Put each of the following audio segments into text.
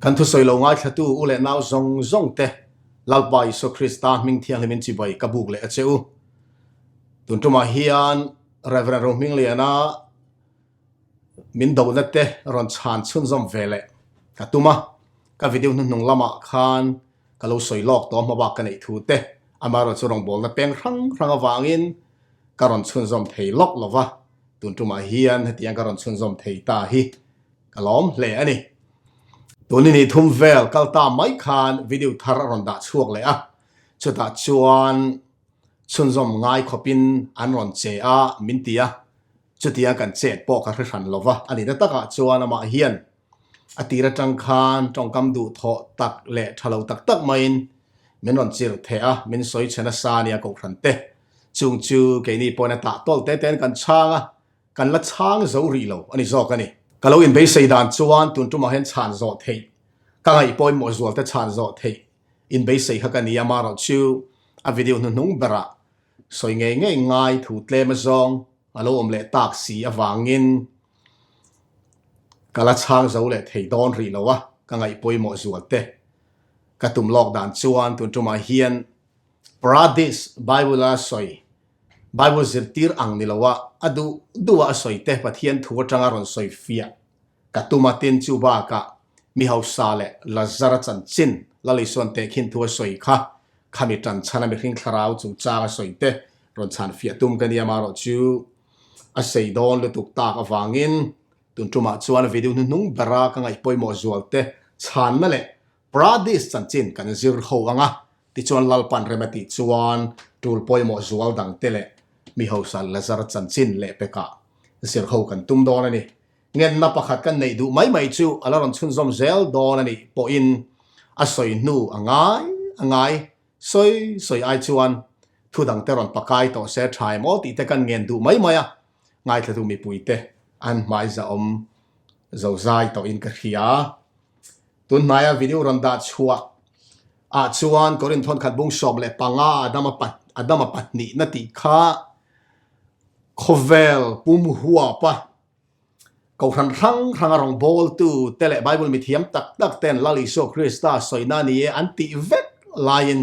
Kan thusawi lo ngaithlatu u leh nau zawng zawng te Lalpa Isua Krista hming thianghlimin chibai ka buk leh a che u. Tun tumah hian Rev. Rohmingliana min dohna te rawn chhan chhunzawm ve leh ka tum a, ka video hnuhnung lamah khan ka lo sawi lawk tawh hma bak ka neih thu te amaherawhchu rawngbawlna peng hrang hrang avangin ka rawn chhunzawm thei lawk lo va, tun tumah hian hetiang ka rawn chhunzawm thei ta hi ka lawm hle a ni. Tun ni thum vel kal ta mai khan video thar a rawn dah chhuak leh a, chutah chuan chhunzawm ngai khawpin an rawn che a min ti a, Chutia kan chet pawh ka hre hran lo va, a nihna takah chuan amah hian a tir atang khan tawngkam duhthawh tak leh tha lo tak tak maiin min rawn chirh theh a, min sawi chhe nasa nia kohhran te. Chung chu keini pawhin a tah tawlh te tein kan chhang a, kan la chhang zo rih lo a ni zawk a ni. Ka lo inbeisei dan chuan tun tumah hian chhan zawh theih, ka ngaih pawimawh zual te chhan zawh theih inbeisei kha ka ni a, amaherawh chu a video hnuhnung berah Sawi ngei ngei ngai thu tlem azawng a lo awm leh tak si avangin ka la chhang zo leh thei dawn rih lo a, ka ngaih pawimawh zual te. Ka tum lawk dan chuan tun tumah hian Paradis Bible a sawi, Bible zirtir ang ni lo a, a duh duh a a sawi te Pathian thu atanga rawn sawi fiah Ka tum a tin chu bakah mi hausa leh Lazara chanchin Lalisuan tehkhin thu a sawi kha, khami tan chhan a mihring thlarau chungchang a sawi te rawn chhan fiah tum ka nia marawh chu a sei dawn lutuk tak avangin tun tumah chuan video hnuhnung bera ka ngaih pawimawh zual te chhanna leh Paradis chanchin kan zir ho ang a, tichuan Lalpan rem a tih chuan tul pawimawh zual dang te leh mi hausa Lazara chanchin leh pekah zir ho kan tum dawn a ni. Ngenna pakhat kan neih duh mai mai chu a la rawn chhunzawm zel dawn a nih pawhin a sawi hnu a ngai a ngai sawi sawi ai chuan thu dangte rawn pakai tawh se tha em aw tih te kan ngen duh mai mai a, ngaithlatu mipuite an hmaiza awm zozai tawhin ka hria. Tun hnaia video rawn dah chhuah ah chuan Korinth thawnkhat bung 15 Adama pahnihna tih kha khawvel pum huapa Kohhran hrang hranga rawngbawltu te leh Bible mithiam tak tak ten Lal Isua Krista sawina ni e an tih vek laiin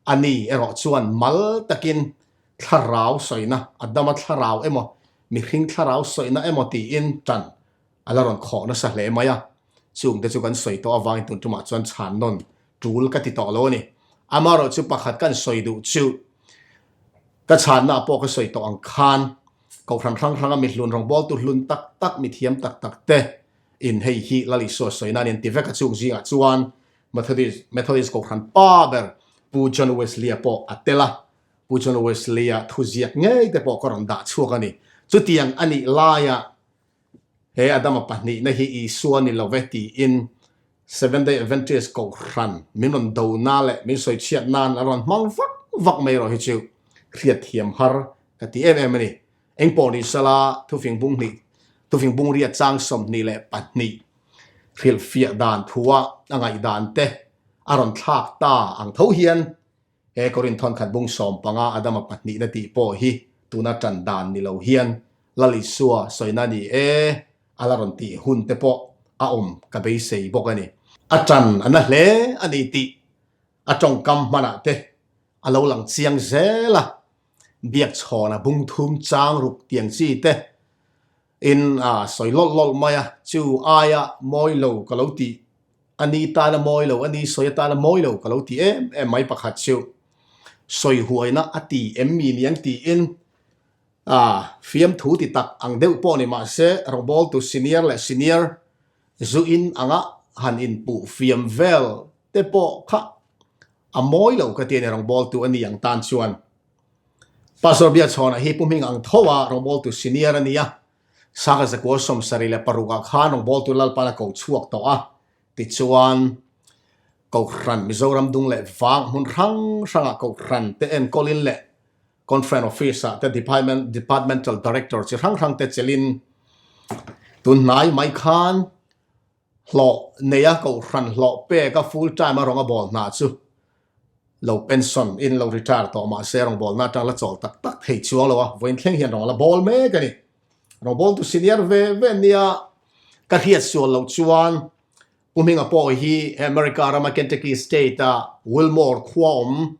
a ni erawh chuan mal takin thlarau sawina, Adama thlarau emaw, mihring thlarau sawina emaw tiin tan a la rawn khawh nasa hle mai a. Chungte chu kan sawi tawh avangin tun tumah chuan chhan nawn tul ka ti tawh lo a ni. Amaherawhchu pakhat kan sawi duh chu ka chhanna pawh ka sawi tawh ang khan Kohhran hrang hranga mi hlun rawngbawltu hlun tak tak, mi thiam tak tak te in hei hi Lal Isua sawi nan in ti vek a chung zingah chuan Methodist Methodist Kohhran pa ber Pu John Wesley-a pawh a tel a, Pu John Wesley-a thuziak ngei te pawh ka rawn dah chhuak a ni. Chutiang a nih laia He Adama pahnihna hi Isua ni lo ve tiin Seventh Day Adventist Kohhran min rawn do na leh min sawi chhiat nan a rawn hmang vak vak mai erawh hi chu hriatthiam har ka ti em em a ni. Engpawh ni sela thufing bung hnih thufing bung riat chang 22 hrilhfiah dan thua a ngaihdan te a rawn thlak ta ang tho hian He Korinth thawnkhat bung 15 Adama pahnihna tih pawh hi tuna tan dan ni lo hian Lal Isua sawina ni e a la rawn tih hun te pawh a awm ka beisei bawk a ni. A tan a na hle a ni tih a tawngkam hmanah te a lo lang chiang zel a, biak chhawna bung thum chang ruk tiang chi te in a sawi lawlh lawlh mai a, chu aia mawi lo ka lo tih A ni tana mawi lo, a ni sawi atana mawi lo ka lo ti em em mai pakhat chu sawi huaina a ti em mi niang tiin a fiamthu ti tak ang deuh pawh ni mahse rawngbawltu senior leh senior zu in anga han inpuh fiam vel te pawh kha a mawi lo ka ti a ni rawngbawltu a ni ang tan chuan. Pastor Biachhawna hi Pu Hming ang tho a rawngbawltu senior a ni a, Saka zakua 76 ah khan rawngbawltu Lalpan a ko chhuak tawh a, tichuan Kohhran Mizoram dung leh vang hmun hrang hrangah Kohhran te enkawlin leh Conference Office ah te Department Departmental Director chi hrang hrang te chelin tun hnai mai khan Hlawh neia Kohhran hlawh pek a full time a rawng a bawl hna chu lo pension in lo retire tawh mahse rawngbawlna atang la chawl tak tak thei chuang lo a, vawiin thleng hian rawng a la bawl mek a ni. Rawngbawltu senior ve ve nia ka hriat sual loh chuan. Pu Hminga pawh hi America rama Kentucky State-a Wilmore khua awm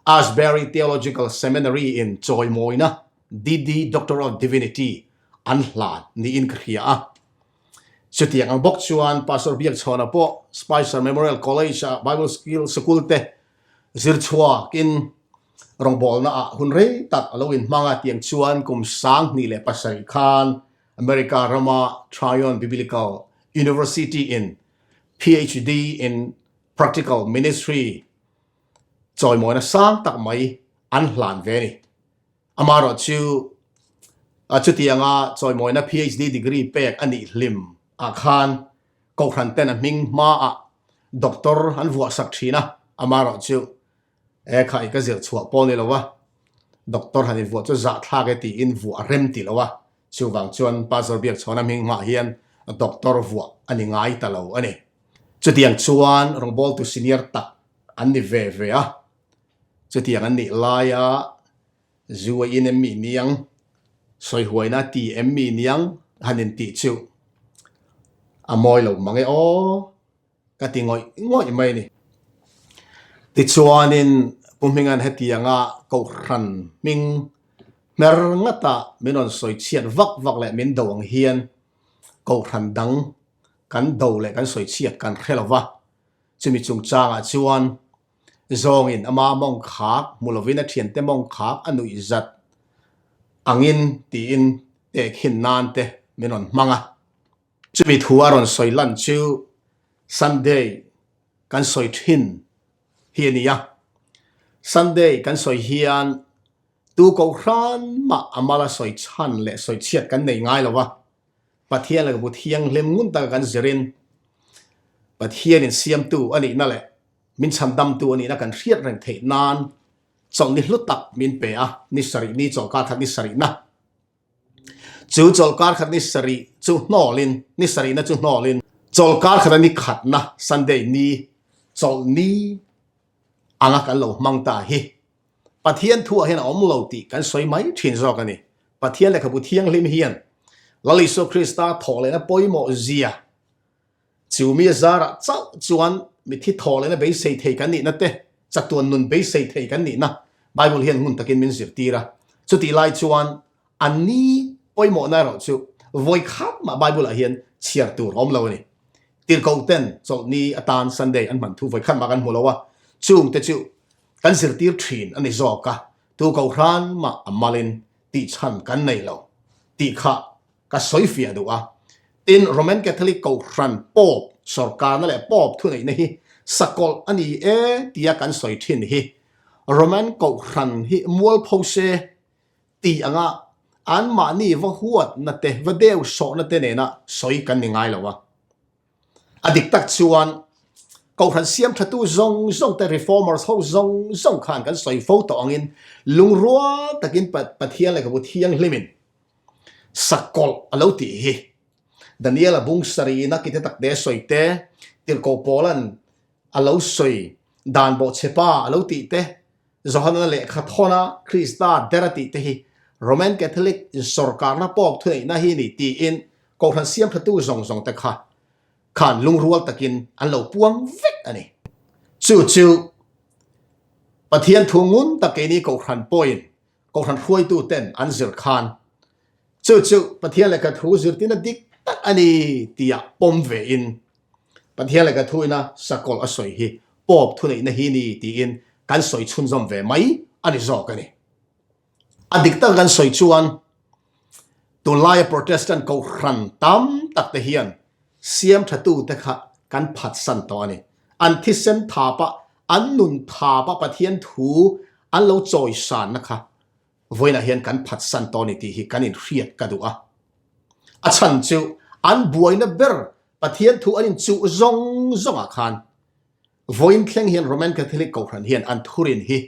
Asbury Theological Seminary in chawimawina DD Doctor of Divinity an hlan niin ka hria a. Chutiang ang bawk chuan Pastor Biakchhawna pawh Spicer Memorial College-a Bible Skill Sikul te zir chhuakin rawngbawlna ah hun rei tak a lo inhmang a, tiang chuan kum 2007 khan America rama Tryon Biblical University in PhD in Practical Ministry chawimawina sang tak mai an hlan ve a ni. Amaherawh chu chutianga chawimawina PhD degree pek a nih hlim ah khan Kohhran ten a hming hmaah Doctor an vuah sak thin a, amaherawh chu e kha i ka zir chhuah pawh ni lo a, Doctor han invuah chu zahthlak e tiin vuah a rem ti lo a, chuvang chuan Pastor Biakchhawna hming hmaah hian Doctor vuah a ni ngai ta lo a ni. Chutiang chuan rawngbawltu senior tak an ni ve ve a, chutiang an nih laia zu a in em mi niang, sawi huaina a ti em mi niang han intih chu a mawi lo mang e aw ka ti ngawih ngawih mai a ni. Tichuanin Pu Hminga'n hetianga Kohhran hming hmer ngata min rawn sawi chhiat vak vak leh min do ang hian Kohhran dang kan do leh kan sawi chhiat kan hre lo va, chumi chungchangah chuan Zawngin ama mawng khak hmu lovin a thiante mawng khak a nuih zat angin tiin tehkhin nan te min rawn hmang a. Chumi thu a rawn sawi lan chu Sunday kan sawi thin hi a ni a. Sunday kan sawi hian tu kohhran mah a mala sawi chhan leh sawi chhiat kan nei ngai lo va. Pathian leh bu thianghlim ngun taka kan zirin Pathianin siamtu a nihna leh min chhandamtu a nihna kan hriat reng theih nan chawlhni hlu tak min pe a, ni sarih ni chawlhkar khat ni sarihna. Chu chawlhkar khat ni sarih chu hnawlin, ni sarihna chu hnawlin, chawlhkar khata ni khatna Sunday ni chawlhni anga kan lo hmang ta hi Pathian thuah hian a awm lo tih kan sawi mai thin zawk a ni. Pathian lehkhabu thianghlim hian Lal Isua Krista thawhlehna pawimawh zia chu mi a zarah chauh chuan mithi thawhlehna beisei thei kan nihna te, chatuan nun beisei thei kan nihna Bible hian ngun takin min zirtir a. Chutih lai chuan a ni pawimawhna erawh chu vawi khat mah Bible ah hian chhiar tur a awm lo a ni. Tirhkoh ten chawlhni atan Sunday an hman thu vawi khat mah kan hmu lo a, chungte chu Kan zirtir thin a ni zawk a, tu kohhran mah a malin tih chhan kan nei lo tih kha ka sawi fiah duh a. Tin, Roman Catholic kohhran Pope sawrkarna leh Pope thuneihna hi sakawlh a ni e tia kan sawi thin hi Roman kohhran hi mualpho se tih anga anmahni va huatna te, va deuhsawhna te nena sawi kan ni ngai lo a. A dik tak chuan Kohhran siam thatu zawng zawng te Reformers ho zawng zawng khan kan sawi fo tawh angin lungrual takin Pathian lehkhabu thianghlimin sakawlh a lo tih hi Daniel-a bung sarihna kite takte sawi te, Tirhkoh Paula'n a lo sawi dan bawhchhepa a lo tih te, Johana lehkha thawna Krista der a tih te hi Roman Catholic insawrkarna pawk thuneihna hi ni tiin Kohhran siamthatu zawng zawng te kha khan lungrual takin an lo puang vek a ni. Chu chu Pathian thu ngun tak keini Kohhran pawhin Kohhran hruaitu ten an zir khan chu chu Pathian lehkha thu zirtina dik tak a ni tia pawm ve in Pathian lehkha thu ina sakawlh a sawi hi Pope thuneihna hi ni tiin kan sawi chhunzawm ve mai a ni zawk a ni. A dik tak kan sawi chuan tunlaia Protestant Kohhran tam tak te hian siam thatu te kha kan phatsan tawh a ni. An thisen thapa, an nun thapa Pathian thu an lo chawisanna kha vawiinah hian kan phatsan tawh a ni tih hi kan inhriat ka duh a. A chhan chu an buaina ber Pathian thu an inchuh zawng zawngah khan vawiin thleng hian Roman Catholic Kohhran hian an thurin hi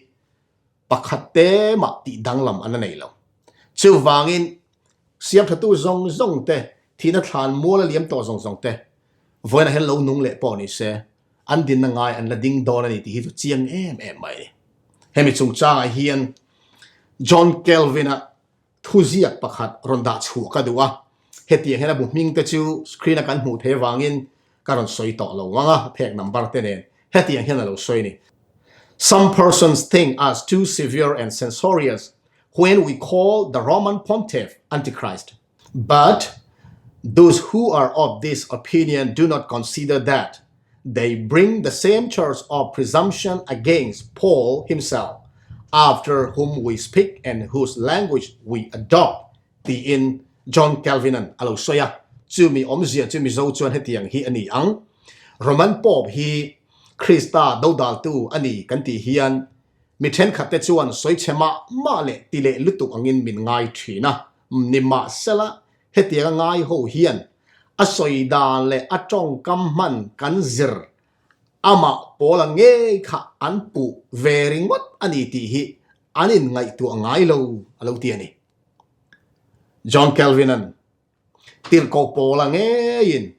pakhat te mah tih danglam an la nei lo. Chuvangin, siamthatu zawng zawng te, thihna thlan mual a liam tawh zawng zawng te, vawiinah hian lo nung leh pawh ni se, an dinna ngai an la ding dawn a ni tih hi chu chiang em em mai a ni. Hemi chungchangah hian John Calvin-a thuziak pakhat rawn dah chhuah ka duh a, hetiang hian a bu hming te chu screen-a kan hmuh theih avangin. Ka rawn sawi tawh lo ang a, phek number te nen hetiang hian a lo sawi a ni. Some persons think us too severe and censorious when we call the Roman Pontiff Antichrist. But those who are of this opinion do not consider that they bring the same charge of presumption against Paul himself, after whom we speak and whose language we adopt, tiin John Calvin-a'n a lo sawi a. Chumi awmzia chu Mizo chuan hetiang hi a ni ang, Roman Pope hi Krista dodaltu a ni kan tih hian mi thenkhatte chuan sawichhe mah mah leh ti leh lutuk angin min ngai thin a, nimahsela Hetianga ngai ho hian a sawi dan leh a tawngkam hman kan zir amah Paula ngei kha an puh ve ringawt a ni tih hi an inngaihtuah ngai lo a lo ti a ni. John Calvin-a'n Tirhkoh Paula ngeiin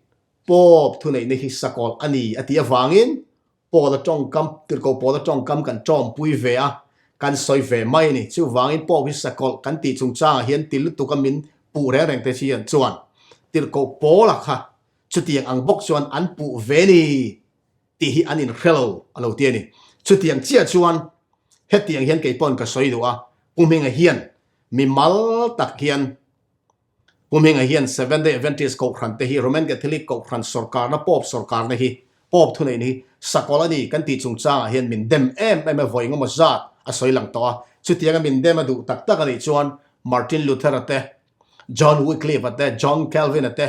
Pope thuneihna hi sakawlh a ni a tih avangin Paula tawngkam, tirhkoh Paula tawngkam kan tawmpui ve a, kan sawi ve mai a ni. Chuvangin Pope hi sakawlh kan tih chungchangah hian ti lutuka min puh reng reng te hian chuan tirhkoh Paula kha chutiang ang bawk chuan an puh ve ni tih hi an inhre lo a lo ti a ni. Chutiang chiah chuan hetiang hian kei pawn ka sawi duh a, Pu Hminga hian mimal tak hian Pu Hminga hian Seventh Day Adventist Kohhran te hi Roman Catholic Kohhran sawrkarna Pope sawrkarna hi Pope thuneihna hi sakawlh a ni kan tih chungchangah hian min dem em em a vawi engemaw zat a sawi lang tawh a. Chutianga min dem a duh tak tak a nih chuan Martin Luther-a te, John Wycliffe-a te, John Calvin-a te,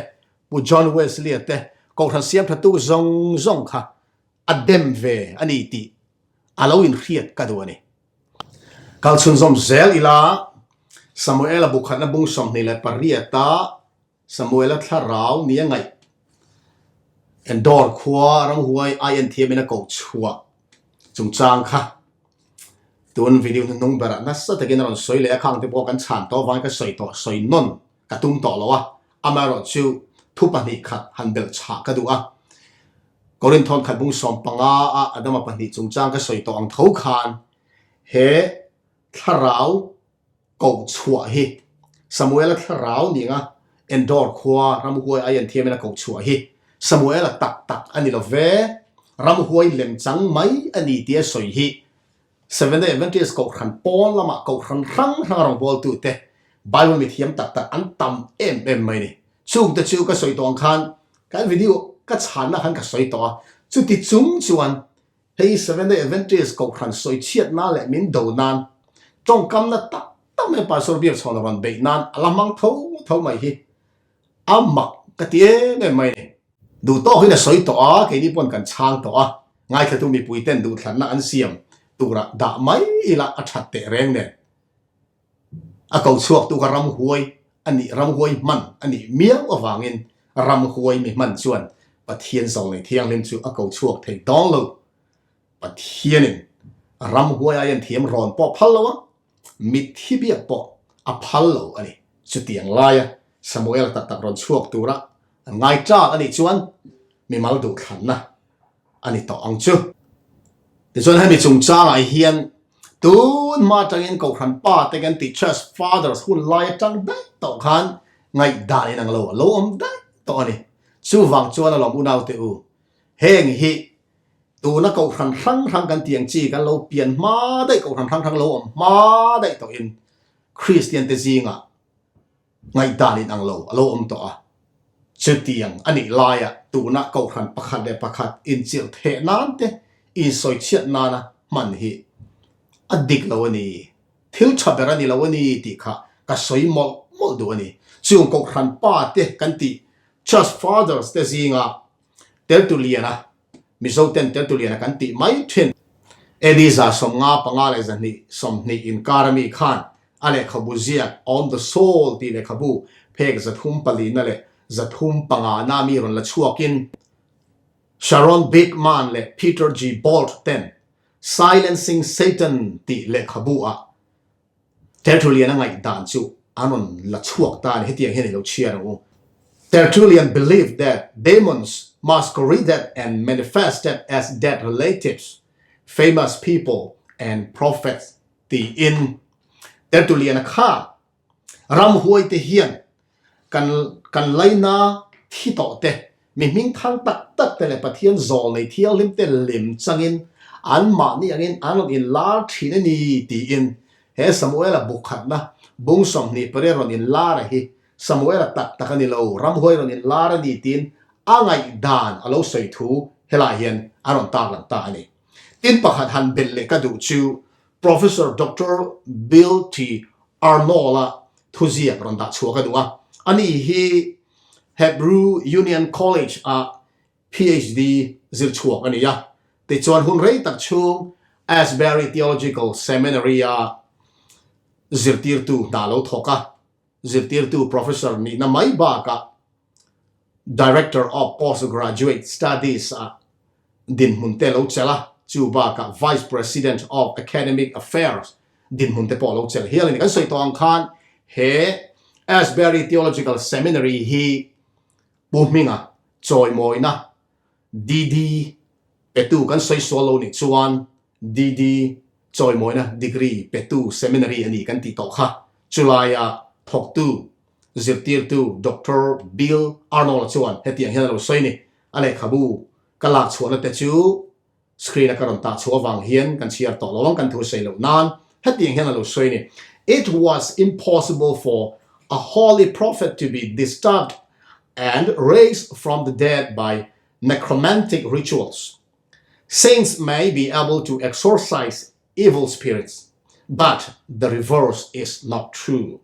Pu John Wesley-a te Kohhran siamthatu zawng zawng kha a dem ve a ni tih a lo inhriat ka duh a ni. Kal chhunzawm zel ila, Samuela bu khatna bung 28 a Samuela thlarau nia ngaih Endor khua ramhuai ai thiamin a ko chhuah chungchang kha tun video hnuhnung berah nasa takin a rawn sawi leh a, khang te pawh kan chhan tawh avangin ka sawi tawh sawi nawn ka tum tawh lo a, amaherawh chu thu pahnih khat han belh chhah ka duh a. Korinthon khat bung 15 a Adama pahnih chungchang ka sawi tawh ang tho khan he thlarau koh chhuah hi Samuela thlarau ninga Endor khua ramhuai ai an thiamin a koh chhuah hi Samuela tak tak a ni lo ve, ramhuai lemchang mai a ni tia sawi hi Seventh-day Adventist kohhran pawn lamah kohhran hrang hranga rawngbawltute Bible mithiam tak tak an tam em em mai a ni. Chungte chu ka sawi tawh ang khan kan video ka chhanna khan ka sawi tawh a, chuti chung chuan hei Seventh-day Adventist kohhran sawi chhiat nan leh min do nan tawngkamna tak tak mai Pastor Biakchhawna rawn beih nan a la hmang tho tho mai hi a mak ka ti em em mai a ni. Duh tawkin a sawi tawh a, keini pawn kan chhang tawh a, ngaithlatu mipuiten duhthlanna an siam turah dah mai ila a that teh reng nen. A ko chhuaktu kha ramhuai a nih, ramhuai hman a nih miau avangin ramhuai mi hman chuan Pathian zawlnei thianghlim chu a ko chhuak thei dawn lo. Pathianin ramhuai aiin thiam rawn pawh phal lo a, mitthi biak pawh a phal lo a ni. Chutiang laia Samuel tak tak rawn chhuak tura an ngai ṭak a nih chuan mimal duhthlanna a ni tawh ang chu. Tichuan hemi chungchangah hian tun hma atangin Kohhran pa te kan tih Church Fathers hun lai atang daih tawh khan ngaihdan inang lo a lo awm daih tawh a ni. Chuvang chuan alawm unaute u, heng hi tuna Kohhran hrang hrang kan tih ang chi kan lo pian hma daih Kohhran hrang hrang lo awm hma daih tawhin Kristian te zingah ngaihdan in ang lo a lo awm tawh a, chutiang a nih laia tuna kohhran pakhat leh pakhat inchilh theh nan te insawichhiat nana hman hi a dik lo a ni, thil tha ber a ni lo a ni tih kha ka sawi mawlh mawlh duh a ni. Chung kohhran pa te kan tih Church Fathers te zinga Tertullian-a Mizo ten Tertullian-a kan tih mai thin. AD 155 leh 220 inkar a mi khan a lehkhabu ziak On the Soul tih lehkhabu phek 304 na leh 305 na mi rawn la chhuakin Sharon Bigman leh Peter G. Bolt ten Silencing Satan tih lehkhabu ah Tertullian a ngaihdan chu an rawn la chhuak ta a ni. Hetiang hian i lo chhiar ang u. Tertullian believed that demons masqueraded and manifested as dead relatives, famous people and prophets tiin Tertullian-a kha ramhuaite hian kan kan laina thi tawh te. Mi hmingthang tak tak te leh Pathian zawl nei thianghlim te lem changin anmahni angin an rawn inlar thin a ni tiin he Samuela bu khatna bung 28 rawn inlar a hi Samuela tak tak a ni lo, ramhuai rawn inlar a ni tiin a ngaihdan a lo sawi thu helaiah hian a rawn tarlang ta a ni. Tin pakhat han belh leh ka duh chu Professor Doctor Bill T. Arnold-a thuziak rawn dah chhuah ka duh a, ani hi Hebrew Union College-ah PhD zir chhuak a ni a, tichuan hun rei tak chhung Asbury Theological Seminary-a zirtirtu hna lo thawk a, zirtirtu professor nihna mai bakah Director of Postgraduate Studies-ah dinhmun te lo chelh a, chu bakah Vice President of Academic Affairs dinhmun te pawh lo chelh hial a ni. Kan sawi tawh ang khan he Asbury Theological Seminary hi Pu Hminga chawimawina DD petu kan sawi sual lo nih chuan DD chawimawina degree petu seminary a ni kan tih tawh kha. Chulaia thawktu zirtirtu Doctor Bill Arnold-a chuan hetiang hian a lo sawi a ni, A lehkhabu ka lak chhuahna te chu screen-a ka rawn tah chhuah avang hian kan chhiar tawh lo ang kan thu sawi loh nan hetiang hian a lo sawi a ni, It was impossible for a holy prophet to be disturbed and raised from the dead by necromantic rituals. Saints may be able to exorcise evil spirits, but the reverse is not true.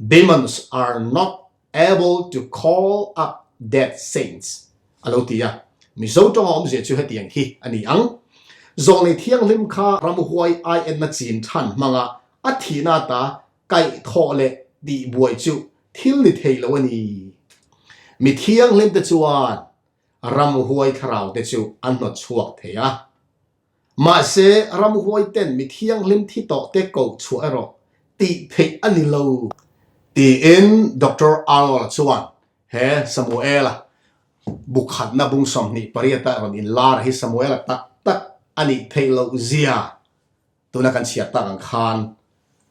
Demons are not able to call up dead saints, a lo ti a. Mizo tawnga awmzia chu hetiang hi a ni ang, Zawnei thianghlim kha ramhuai aienna chin than hmanga a thihna ata kaih thawh leh tih buai chu thil ni thei lo a ni. Mi thianghlim te chuan ramhuai thlarau te chu an hnawt chhuak thei a. Mahse, ramhuai ten mi thianghlim thi tawh te koh chhuah erawh tih theih a ni lo. Tiin Doctor Arnold chuan he Samuela bu khatna bung 28 a rawn inlar hi Samuela tak tak a nih theih loh zia tuna kan chhiar tak ang khan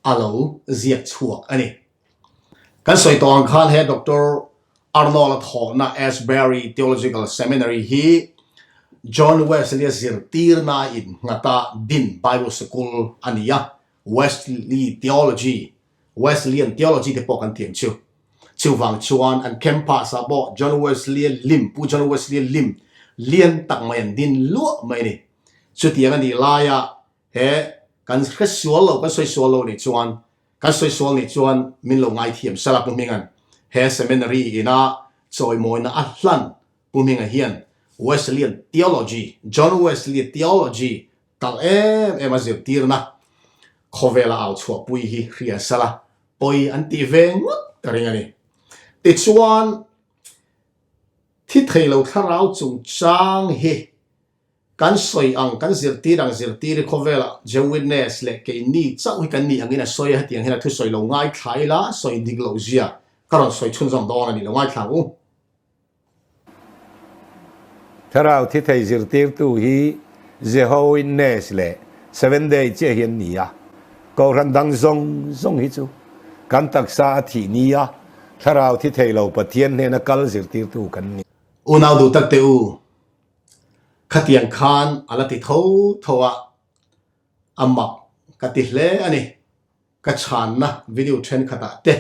a lo ziak chhuak a ni. Kan sawi tawh ang khan he Doctor Arnold-a thawhna Asbury Theological Seminary hi John Wesley-a zirtirna innghat-a din Bible sikul a ni a, Wesley Theology, Wesleyan Theology te pawh kan ti ang chu. Chuvang chuan an campus-ah pawh John Wesley-a lim, Pu John Wesley-a lim lian tak mai an din luah mai a ni. Chutiang a nih laia he kan hre sual lo, kan sawi sual lo nih chuan, kan sawi sual nih chuan min lo ngaithiam sela Pu Hminga'n he seminary ina chawimawina a hlan Pu Hminga hian Wesleyan theology, John Wesley theology talh em em a zirtirna khawvela au chhuahpui hi hria sela pawi an tih ve ngawt ka ring a ni. Tichuan, thi thei lo thlarau chungchang hi Kan sawi ang, kan zirtir ang zirtir i khawvelah Jew Witness leh keini chauh hi kan nih angin a sawi a, hetiang hian a thusawi lo ngaithla ila, sawi dik loh zia ka rawn sawi chhunzawm dawn a ni lo ngaithla ang u. Thlarau thi thei zirtirtu hi Jeho Witness leh Seventh Day chiah hi an ni a, Kohhran dang zawng zawng hi chu kan taksa a thih ni a, Thlarau thi thei lo Pathian hnena kal zirtirtu kan ni. Unau duh tak teh u, Khatiang khan a la ti tho tho a, a mak ka ti hle a ni. Ka chhanna video thenkhatah te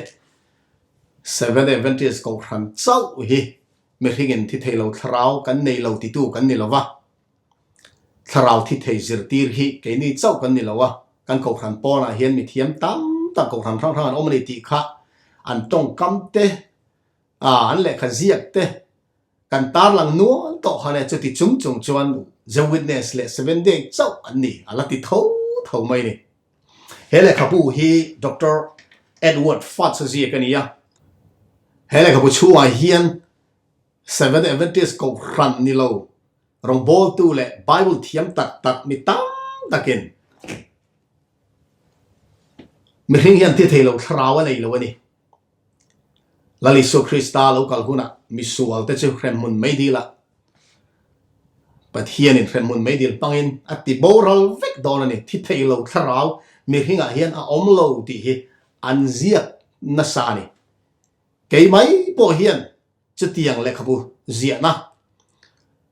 Seventh Adventist Kohhran chauh hi mihringin thi thei lo thlarau kan nei lo titu kan ni lo va, thlarau thi thei zirtir hi keini chauh kan ni lo a, kan Kohhran pawnah hian mithiam tam tak Kohhran hrang hrang an awm a ni tih kha an tawngkam te, an lehkha ziak te Kan tarlang nual tawh khan e, chuti chung chung chuan The Witness leh Seventh Day chauh an ni, a la ti tho tho mai ni. He lehkhabu hi Doctor Edward Fudge a ziak a ni a. He lehkhabu chhungah hian Seventh Adventist Kohhran ni lo rawngbawltu leh Bible thiam tak tak mi tam takin mihring hian thi thei lo thlarau a nei lo a ni. Lal Isua Krista lo kal hunah misualte chu hremhmun meidil ah Pathianin hremhmun meidil hmangin a ti boral vek dawn a ni. Thi thei lo thlarau mihringah hian a awm lo tih hi an ziak nasa a ni. Kei mai pawh hian chutiang lehkhabu ziahna,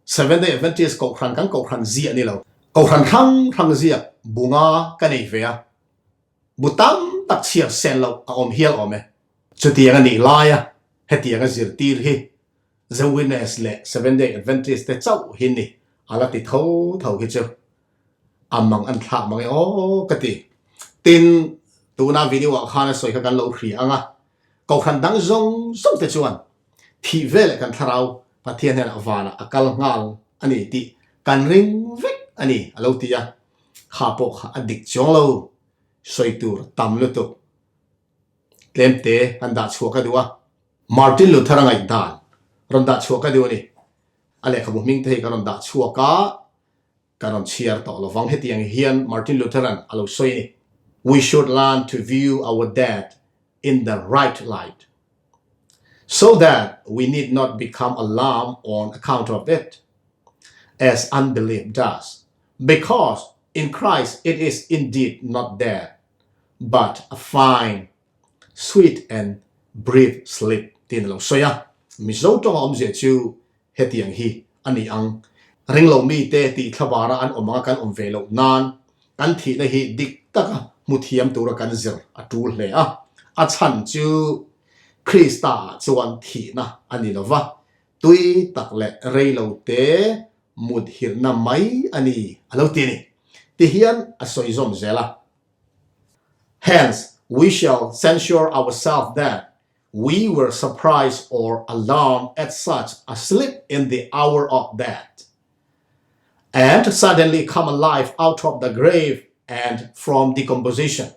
Seventh Day Adventist Kohhran kan Kohhran ziah ni lo, Kohhran hrang hrang ziak bu nga ka nei ve a, bu tam tak chhiar sen loh a awm hial awm e. Chutiang a nih laia hetianga zirtir hi The Witness leh Seventh Day Adventist te chauh hi ni a la ti tho tho hi chu a mang an thlak mang e aw ka ti. Tin, tuna video ah khan a sawi kha kan lo hria ang a, Kohhran dang zawng zawng te chuan thih veleh kan thlarau Pathian hnenah vanah a kal nghal a ni tih kan ring vek a ni a lo ti a, kha pawh kha a dik chuang lo, sawi tur tam lutuk tlemte kan dah chhuah ka duh a. Martin Luther-a ngaihdan rawn dah chhuah ka duh a ni. A lehkhabu hming te hi ka rawn dah chhuak a, ka rawn chhiar tawh lo vang. Hetiang hian Martin Luther-a'n a lo sawi a ni, We should learn to view our death in the right light, so that we need not become alarmed on account of it, as unbelief does, because in Christ it is indeed not death, but a fine, sweet and brief sleep tiin a lo sawi a. Mizo tawnga awmzia chu hetiang hi a ni ang, Ringlo mite tih thlabara an awm anga kan awm ve loh nan kan thihna hi dik taka hmu thiam tura kan zir a tul hle a. A chhan chu Krista ah chuan thihna a ni lova, tui tak leh reilo te mut hirhna mai a ni a lo ti a ni. Tihian a sawi zawm zel a. Hence, we shall censure ourselves that we were surprised or alarmed at such a slip in the hour of death, and suddenly come alive out of the grave and from decomposition,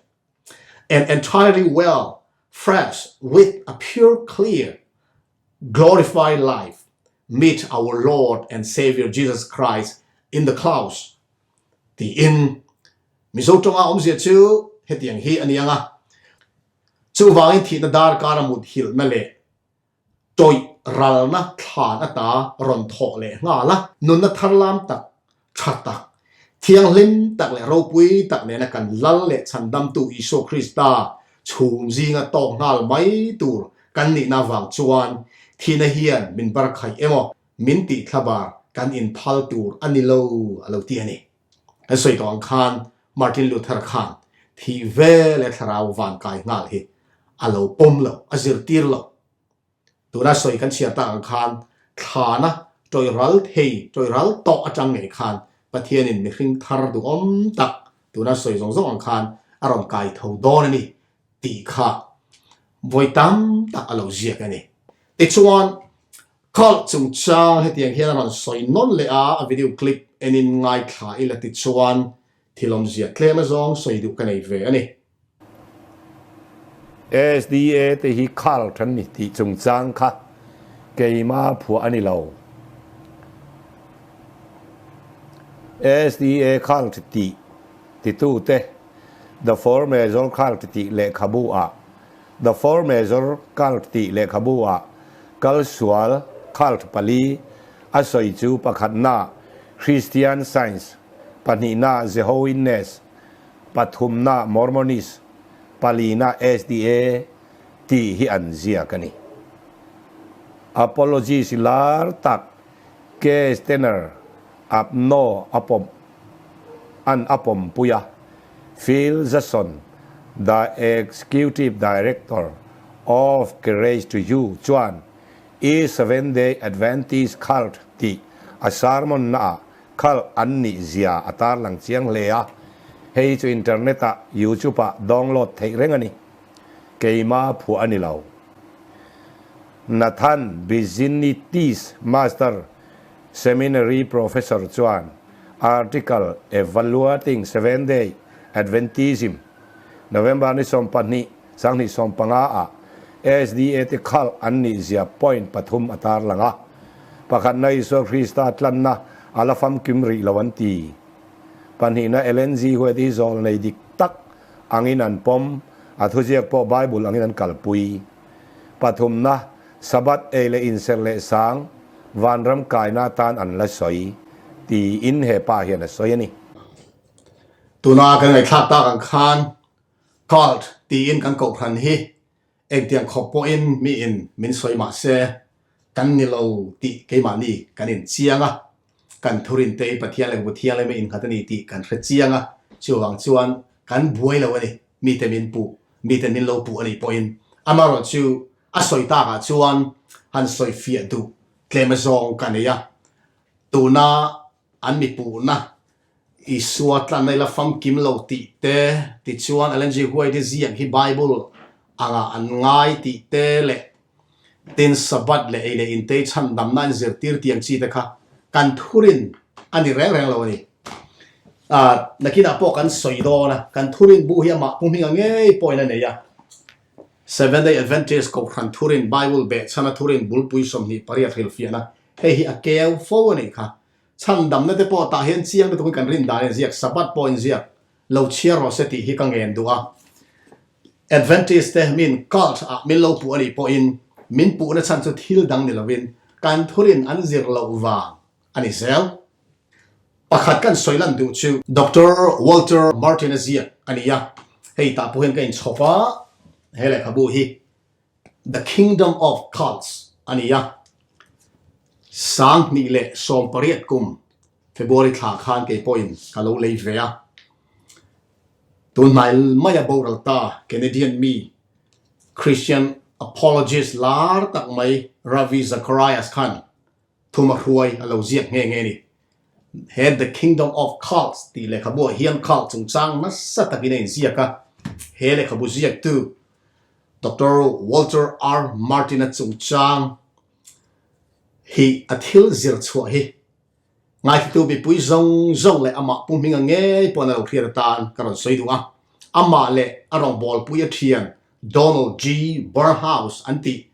and entirely well, fresh, with a pure, clear, glorified life, meet our Lord and Savior Jesus Christ in the clouds. Tiin Mizo tawnga awmzia chu hetiang hi a ni ang a, Chuvangin thihna darkar a mut hilhna leh tawih ralna thlan ata rawn thawh leh nghal a, nunna tharlam tak, tha tak, thianghlim tak leh ropui tak nena kan Lal leh Chhandamtu Isua Krista chhum zinga tawk nghal mai tur kan nihna avang chuan thihna hian min barkhaih emaw min tihthlabar kan inphal tur a ni lo a lo ti a ni. Kan sawi tawh ang khan Martin Luther khan thih ve leh thlarau van kai nghal hi a lo pawm lo, a zirtir lo. Tuna sawi kan chhiar tak ang khan thlana tawihral thei, tawihral tawh atang ngei khan Pathianin mihring thar duhawm tak tuna sawi zawng zawng ang khan a rawn kai tho dawn a ni tih kha vawi tam tak a lo ziak a ni. Tichuan, Cult chungchang hetiang hian a rawn sawi nawn leh a, a video clip enin ngaithla ila tichuan thil awmzia tlem azawng sawi duh ka nei ve a ni. SDA te hi cult an ni tih chungchang kha keima phuah a ni lo. SDA cult tih titute The Four Major Cult tih lehkhabu ah The Four Major Cult tih lehkhabu ah kal sual cult pali a sawi chu pakhatna Christian Science, pahnihna Jehoinnes, pathumna Mormonist, palina SDA tih hi an ziak a ni. Apologist lar tak K. Stener Abno a pawm an a pawmpui a, Phil Jason, the Executive Director of Courage to You chuan I Seventh-day Adventist Cult tih a sermon naah cult an nih zia a tarlang chiang hle a, hei chu internet ah YouTube ah download theih reng a ni. Keima phuah a ni lo. Nathan Bizinitis Master Seminary Professor chuan article Evaluating Seventh-day Adventism, November ni 12, 2015 ah SDA te khalh an nih zia point pathum a tarlang a. Pakhatna Isua Krista tlanna a la famkim rih lo an ti. Pahnihna Ellen G. White hi zawl nei dik tak angin an pawm, a thuziak pawh Bible angin an kalpui. Pathumna Sabbath ei leh inserh leh sang vanram kaina atan an la sawi, tiin he pa hian a sawi a ni. Tuna kan ngaihthlak tak ang khan cult tiin kan kohhran hi engtiang khawp pawhin miin min sawi mah se. kan ni lo tih keimahni kan inchiang a, kan thurin te hi Pathian leh Thianglem a innghat a ni tih kan hre chiang a, chuvang chuan kan buai lo a ni, mite min puh, mite min lo puh a nih pawhin. Amaherawhchu a sawi takah chuan han sawi fiah duh tlem azawng ka nei a, tuna an mi puhna Isua tlanna ila famkim lo tih te, tichuan Ellen G. White i ziak hi Bible angah an ngai tih te leh tin Sabbath leh ei leh in te i chhandamna an zirtir tih ang chi te kha kan thurin a ni reng reng lo a ni. Ah, nakinah pawh kan sawi dawn a, kan thurin bu hi amah pu hminga ngei pawhin a nei a. Seventh Day Adventist Kohhran thurin Bible behchhana thurin bulpui 28 hrilhfiahna hei hi a keu fo a nih kha. Chhandamna te pawh tah hian chiang lutukin kan rin dan in ziak, Sabbath pawh in ziak lo chhiar rawh se tih hi ka ngen duh a. Adventist te min cult ah min lo puh a nih pawhin min puhna chhan chu thil dang ni lovin kan thurin an zir loh vang a ni zel. Pakhat kan sawi lan duh chu. Doctor Walter Martin a ziak a ni a, hei tah pawh hian ka inchhawp a, he lehkhabu hi The Kingdom of Cults a ni a, 2018 kum February thla khan kei pawhin ka lo lei ve a. Tunhnai maia boral ta Canadian mi Christian apologist lar tak mai Ravi Zacharias khan Thuma hruai a lo ziak nghe nghe a ni. He The Kingdom of Cults tih lehkhabuah hian cult chungchang nasa takin a inziak a. He lehkhabu ziaktu Doctor Walter R. Martin-a chungchang hi a thil zir chhuah hi ngaithlitu mipui zawng zawng leh amah pu hminga ngei pawhin a lo hriat atan ka rawn sawi duh a. Amah leh a rawngbawlpui a thian Donald G. Barnhouse an tih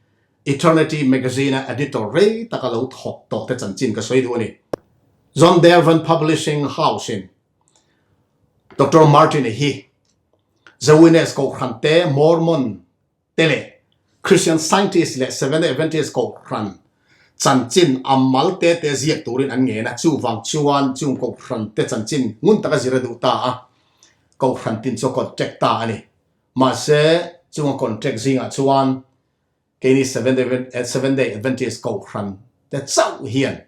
Eternity Magazine-a editor rei tak a lo thawk tawh te chanchin ka sawi duh a ni. Zondervan Publishing House-in Doctor Martin-a hi Zionist Kohhran te, Mormon te leh Christian Scientist leh Seventh-day Adventist Kohhran chanchin a mal te te ziak turin an ngen a, chuvang chuan chung Kohhran te chanchin ngun taka zir a duh ta a, Kohhran tin chu a contact ta a ni. Mahse, chung a contact zingah chuan Keini Seventh Day Adventist Kohhran te chauh hian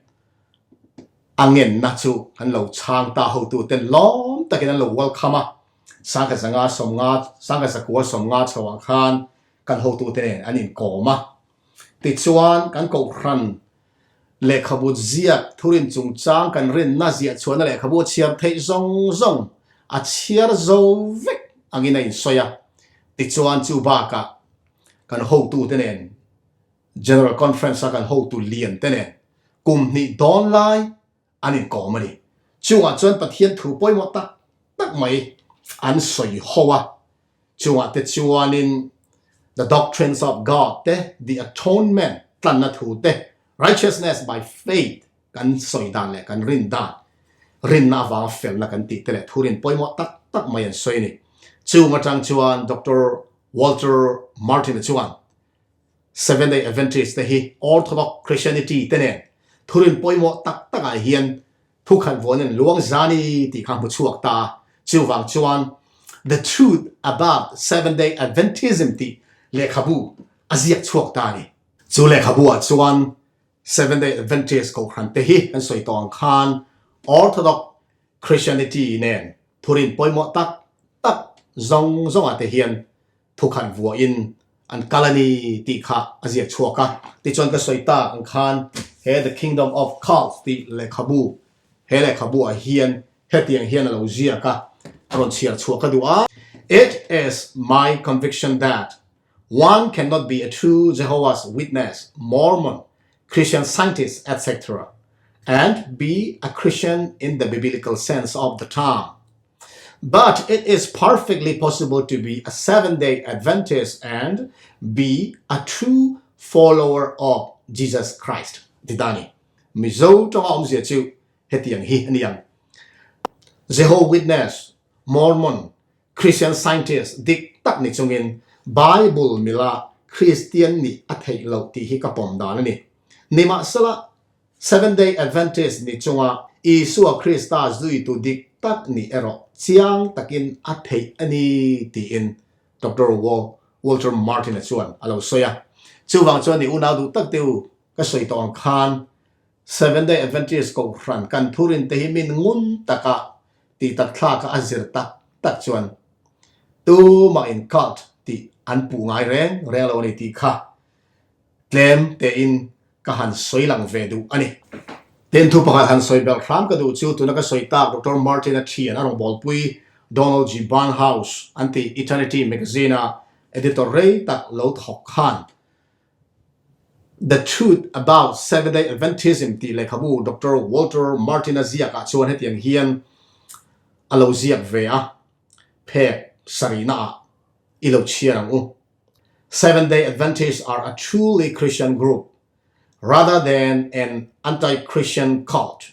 a ngenna chu an lo chhang ta hotu ten lawm takin an lo welcome a, sangkhat zanga sawmnga sangkhat zakua sawmnga chhoah khan kan hotu te nen an inkawm a. Tichuan kan Kohhran lehkhabu ziak thurin chungchang kan rinna ziah chhuahna lehkhabu a chhiar theih zawng zawng a chhiar zo vek angin a insawi a. Tichuan chu bakah kan hotute nen General Conference a kan hotu lian te nen kum hnih dawn lai an inkawm a ni. Chungah chuan Pathian thu pawimawh tak tak mai an sawi ho a, chungah te chuanin The Doctrines of God te, The Atonement tlanna thu te, Righteousness by Faith kan sawi dan leh kan rin dan, rinna avanga felna kan tih te leh thurin pawimawh tak tak mai an sawi a ni. Chung atang chuan Doctor Walter Martin-a chuan Seventh-day Adventist te hi Orthodox Christianity te nen thurin pawimawh tak takah hian thukhat vawn an luang zani tih kha hmu chhuak ta a. Chuvang chuan The Truth About Seventh-day Adventism tih lehkhabu a ziak chhuak ta a ni. Chu lehkhabu-ah chuan Seventh Day Adventist Kohhran te hi kan sawi tawh ang khan Orthodox Christianity nen thurin pawimawh tak tak zawng zawngah te hian thukhat vuahin an kal a ni tih kha a ziak chhuak a. Tichuan ka sawi tak ang khan he The Kingdom of Cults tih lehkhabu, he lehkhabu ah hian hetiang hian a lo ziak a, a rawn chhiar chhuah ka duh a. It is my conviction that One cannot be a true Jehovah's Witness, Mormon, Christian Scientist, etc., and be a Christian in the biblical sense of the term. But it is perfectly possible to be a Seventh day Adventist and be a true follower of Jesus Christ. Ti ta ni. Mizo tonga awmzia chu hetiang hi a ni ang. Jehovah Witness, Mormon, Christian Scientist dik tak ni chungin Bible mila Kristian nih a theih loh tih hi ka pawm dan a ni. Nimahsela, Seventh Day Adventist ni chunga Isua Krista zuitu dik tak nih erawh chiang takin a theih a ni tiin Doctor Walter Martin-a chuan a lo sawi a. Chuvang chuan i unau duh tak te u. ka sawi tawh ang khan Seventh-day Adventist Kohhran kan thurin te hi min ngun taka tih tak thlaka a zir tak tak chuan tumah in cult tih an puh ngai reng reng lo a ni tih kha tlem tein ka han sawi lang ve duh a ni. Tin, thu pakhat han sawi belh hram ka duh chu tuna ka sawi tak Doctor Martin-a thian a rawngbawlpui Donald G. Barnhouse an tih Eternity magazine-a editor rei tak lo thawk khan The Truth About Seventh-day Adventism tih lehkhabu Doctor Walter Martin-a ziakah chuan hetiang hian a lo ziak ve a, phek sarihnaah i lo chhiar ang u. Seventh-day Adventists are a truly Christian group rather than an anti-Christian cult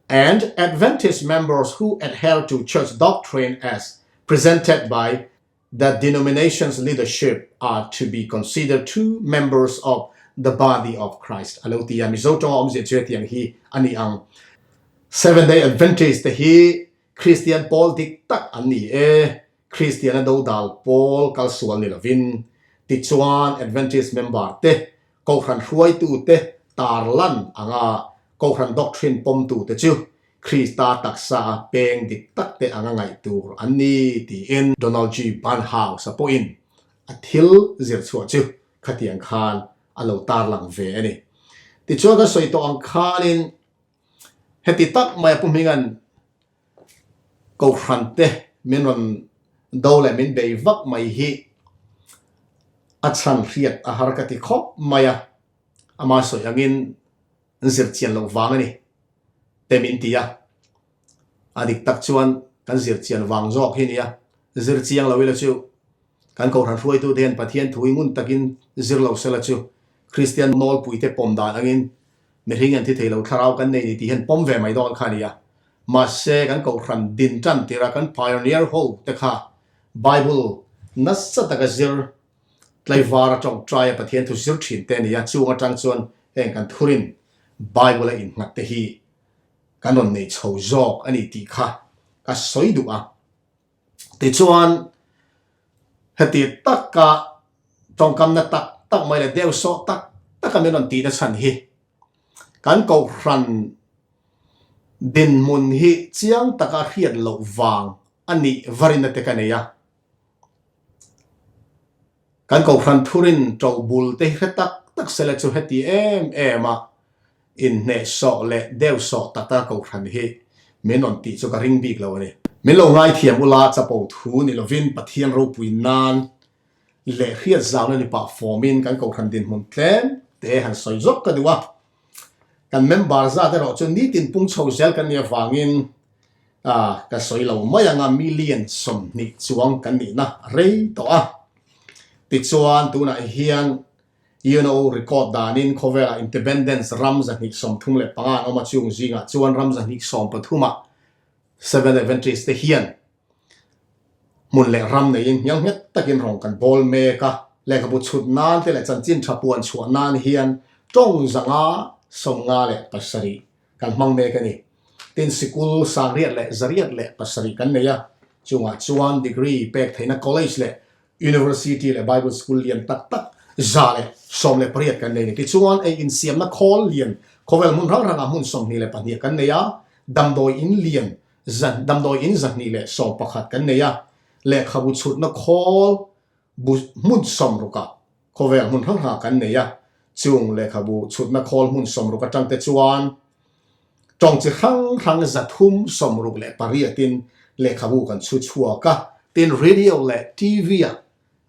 and Adventist members who adhere to church doctrine as presented by the denomination's leadership are to be considered true members of the body of Christ a lo ti a, Mizo tawnga awmzia chu hetiang hi a ni ang. Seventh-day Adventist te hi Kristian pawl dik tak an ni e, Kristiana dodal pawl kal sual ni lovin, tichuan Adventist member te, Kohhran hruaitu te tarlan anga Kohhran doctrine pawmtu te chu Krista taksa a peng dik tak te anga ngaih tur an ni tiin Donald G. Barnhouse-a pawhin a thil zir chhuah chu khatiang khan a lo tarlang ve a ni. Tichuan ka sawi tawh ang khanin heti tak mai a Pu Hminga'n Kohhran te min rawn do leh min bei vak mai hi a chhan hriat a har ka ti khawp mai a, ama sawi angin an zir chian loh vang a ni te min ti a, a dik tak chuan kan zir chian vang zawk hi nia, zir chiang lo ila chu kan Kohhran hruaitute hian Pathian thu hi ngun takin zir lo sela chu Kristian nawlpuite pawm dan angin mihring an thi thei lo thlarau kan nei ni tih hian pawm ve mai dawn kha a ni a, mahse kan Kohhran din tan tirha kan pioneer ho te kha Bible nasa taka zir Tlaivar a tawngtai a Pathian thu zir thin te a ni a, chung atang chuan heng kan thurin Bible a innghat te hi kan rawn nei chho zawk a ni tih kha ka sawi duh a. Tichuan heti taka tawngkamna tak tak mai leh deuhsawh tak taka min rawn tihna chhan hi kan Kohhran dinhmun hi chiang taka hriat loh vang a nih varinna te ka nei a. Kan Kohhran thurin ṭo bul te hi hre tak tak sela chu heti em em a inhnehsawh leh deuhsawh taka Kohhran hi min rawn tih chu ka ring bik lo a ni. Min lo ngaithiam ula chapo thu ni lovin Pathian ropui nan leh hriat zauna ni pah fawmin kan Kohhran dinhmun tlem te han sawi zawk ka duh a. Kan member zat erawh chu nitin pung chho zel kan nih avangin Ka sawi lo mai anga million 20 chuang kan nihna a rei tawh a. Tichuan tunah hian UNO record danin khawvelah independence ram 235 an awm a, chung zingah chuan ram 213 ah Seventh Adventist te hian hmun leh ram neiin hnial nghet takin rawng kan bawl mek a. Lehkhabu chhut nan te leh chanchin tha puan chhuah nan hian tawng 557 kan hmang mek a ni. Tin, sikul sangriat leh zariat leh pasarih kan nei a, chungah chuan degree pek theihna college leh university leh Bible school lian tak tak 118 kan nei a ni. Tichuan, ei insiamna khawl lian khawvel hmun hrang hrangah hmun 22 kan nei a, damdawi in lian damdawi in 211 kan nei a, lehkhabu chhutna khawl bu hmun sawmrukah khawvel hmun hrang hrangah kan nei a, chung lehkhabu chhutna khawl hmun 60 atang te chuan tawng chi hrang hrang 368in lehkhabu kan chhu chhuak a. Tin, radio leh TV-ah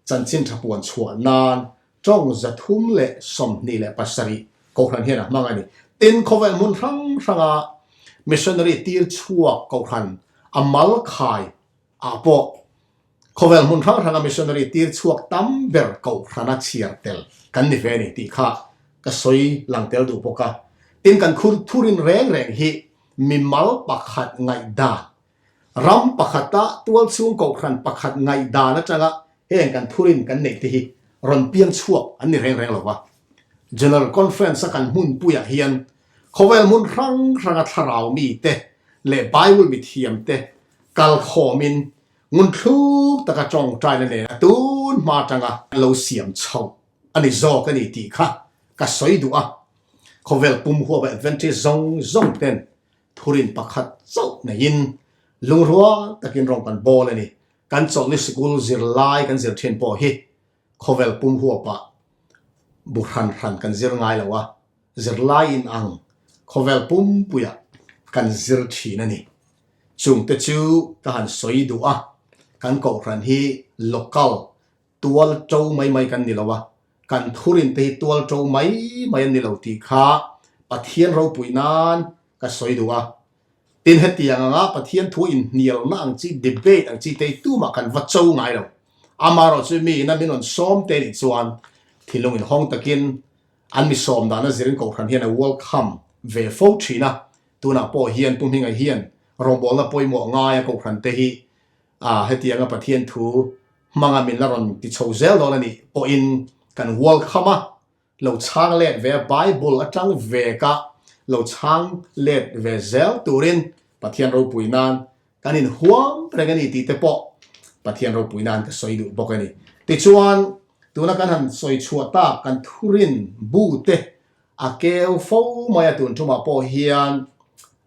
chanchin tha puan chhuah nan tawng 327 Kohhran hian a hmang a ni. Tin, khawvel hmun hrang hranga missionary tir chhuak Kohhran a mal khai ah pawh khawvel hmun hrang hranga missionary tir chhuak tam ber Kohhrana chhiar tel kan ni ve a ni tih kha ka sawi lang tel duh bawk a. Tin, kan khur thurin reng reng hi mimal pakhat ngaihdan, ram pakhata tualchhung Kohhran pakhat ngaihdan atanga heng kan thurin kan neih te hi rawn piang chhuak an ni reng reng lo va. General Conference a kan hmunpuiah hian khawvel hmun hrang hranga thlarau mite leh Bible mithiam te Kalkhawmin ngunthluk taka tawngtaina nena tun hma atanga lo siam chhoh a ni zawk a ni tih kha ka sawi duh a. Khawvel pum huapa Adventist zawng zawng ten thurin pakhat chauh neiin lungrual takin rawng kan bawl a ni. Kan chawlhni sikul zirlai kan zir thin pawh hi khawvel pum huapa bu hran hran kan zir ngai lo a, zirlai in ang khawvel pumpuiah kan zir thin a ni. Chungte chu ka han sawi duh a, kan kohhran hi local tual to mai mai kan ni lo a, kan thurin te hi tual to mai mai an ni lo tih kha Pathian ropui nan ka sawi duh a. Tin, hetiang anga Pathian thu inhnialna ang chi, debate ang chi te hi tumah kan va cho ngai lo. Amaherawhchu mi ina min rawn sawm te nih chuan thinlung inhawng takin an mi sawm dana zirin kohhran hian a welcome ve fo thin a. Tunah pawh hian Pu Hminga hian rawngbawlna pawimawh ngaia kohhran te hi hetianga Pathian thu hmanga min la rawn ti chho zel dawn a nih pawhin kan welcome a. Lo chhang let ve a, Bible atang ve ka lo chhang let ve zel turin Pathian ropui nan kan inhuam reng a ni tih te pawh Pathian ropui nan ka sawi duh bawk a ni. Tichuan, tuna kan han sawi chhuah tak kan thurin bu te a keu fo mai a, tun tumah pawh hian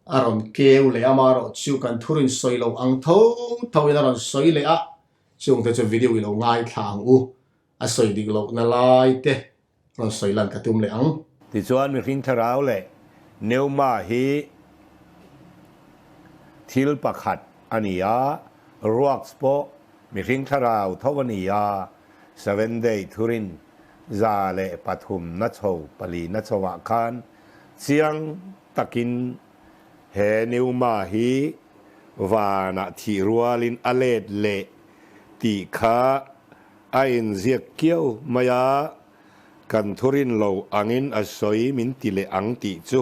a rawn keu leh a, amaherawhchu kan thurin sawi loh ang tho thoin a rawn sawi leh a, chungte chu video i lo ngaithla ang u. A sawi dik lohna lai te rawn sawi lan ka tum leh ang. Tichuan mihring thlarau leh pneuma hi thil pakhat a ni a, ruaks pawh mihring thlarau tho a ni a, Seventh Day thurin 103 na chho pali na chho ah khan chiang takin he pneuma hi vanah thih rualin a let leh tih kha A inziak kiau mai a, kan thurin lo angin a sawi min ti leh ang tih chu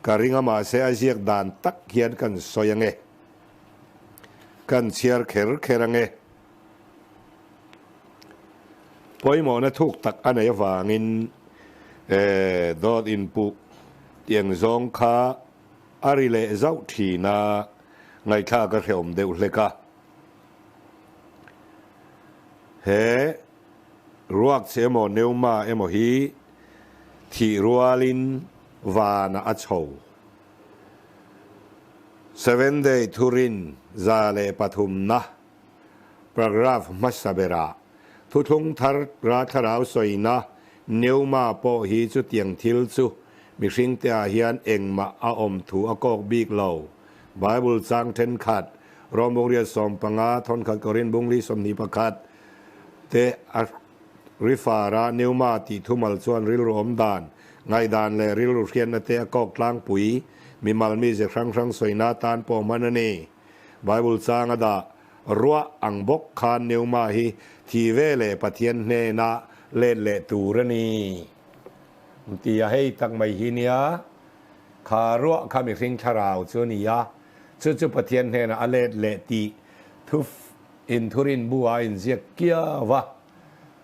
ka ring a mahse a ziak dan tak hian kan sawi ange, kan chhiar kher kher ange. Pawimawhna thuk tak a nei avangin dawt inpuh tiang zawng kha a ri leh zauh thin a, ngaihthlak a hrehawm deuh hlek a. He ruak che emaw pneuma emaw hi thih rualin vanah a chho. Seventh Day Thurin 103na paragraph hmasa berah Thuthlung thar ra thlarau sawina pneuma pawh hi chutiang thil chu mihringte ah hian engmah a awm thu a kawk bik lo. Bible chang thenkhat, Rom bungriat 15, thawnkhat Korin bungli 21 te a refer a, pneuma tih thumal chuan rilru awm dan, ngaihdan leh rilru hriatna te a kawk tlangpui, mimal mize hrang hrang sawina atan pawh hman a ni. Bible chang a dah ruah ang bawk khan pneuma hi thi ve leh Pathian hnena let leh tur a ni. Ti a hei tak mai hi nia. Kha ruah kha mihring thlarau chu a ni a, chu chu Pathian hnenah a let leh tih thu in thurin bu ah a inziak kiau a.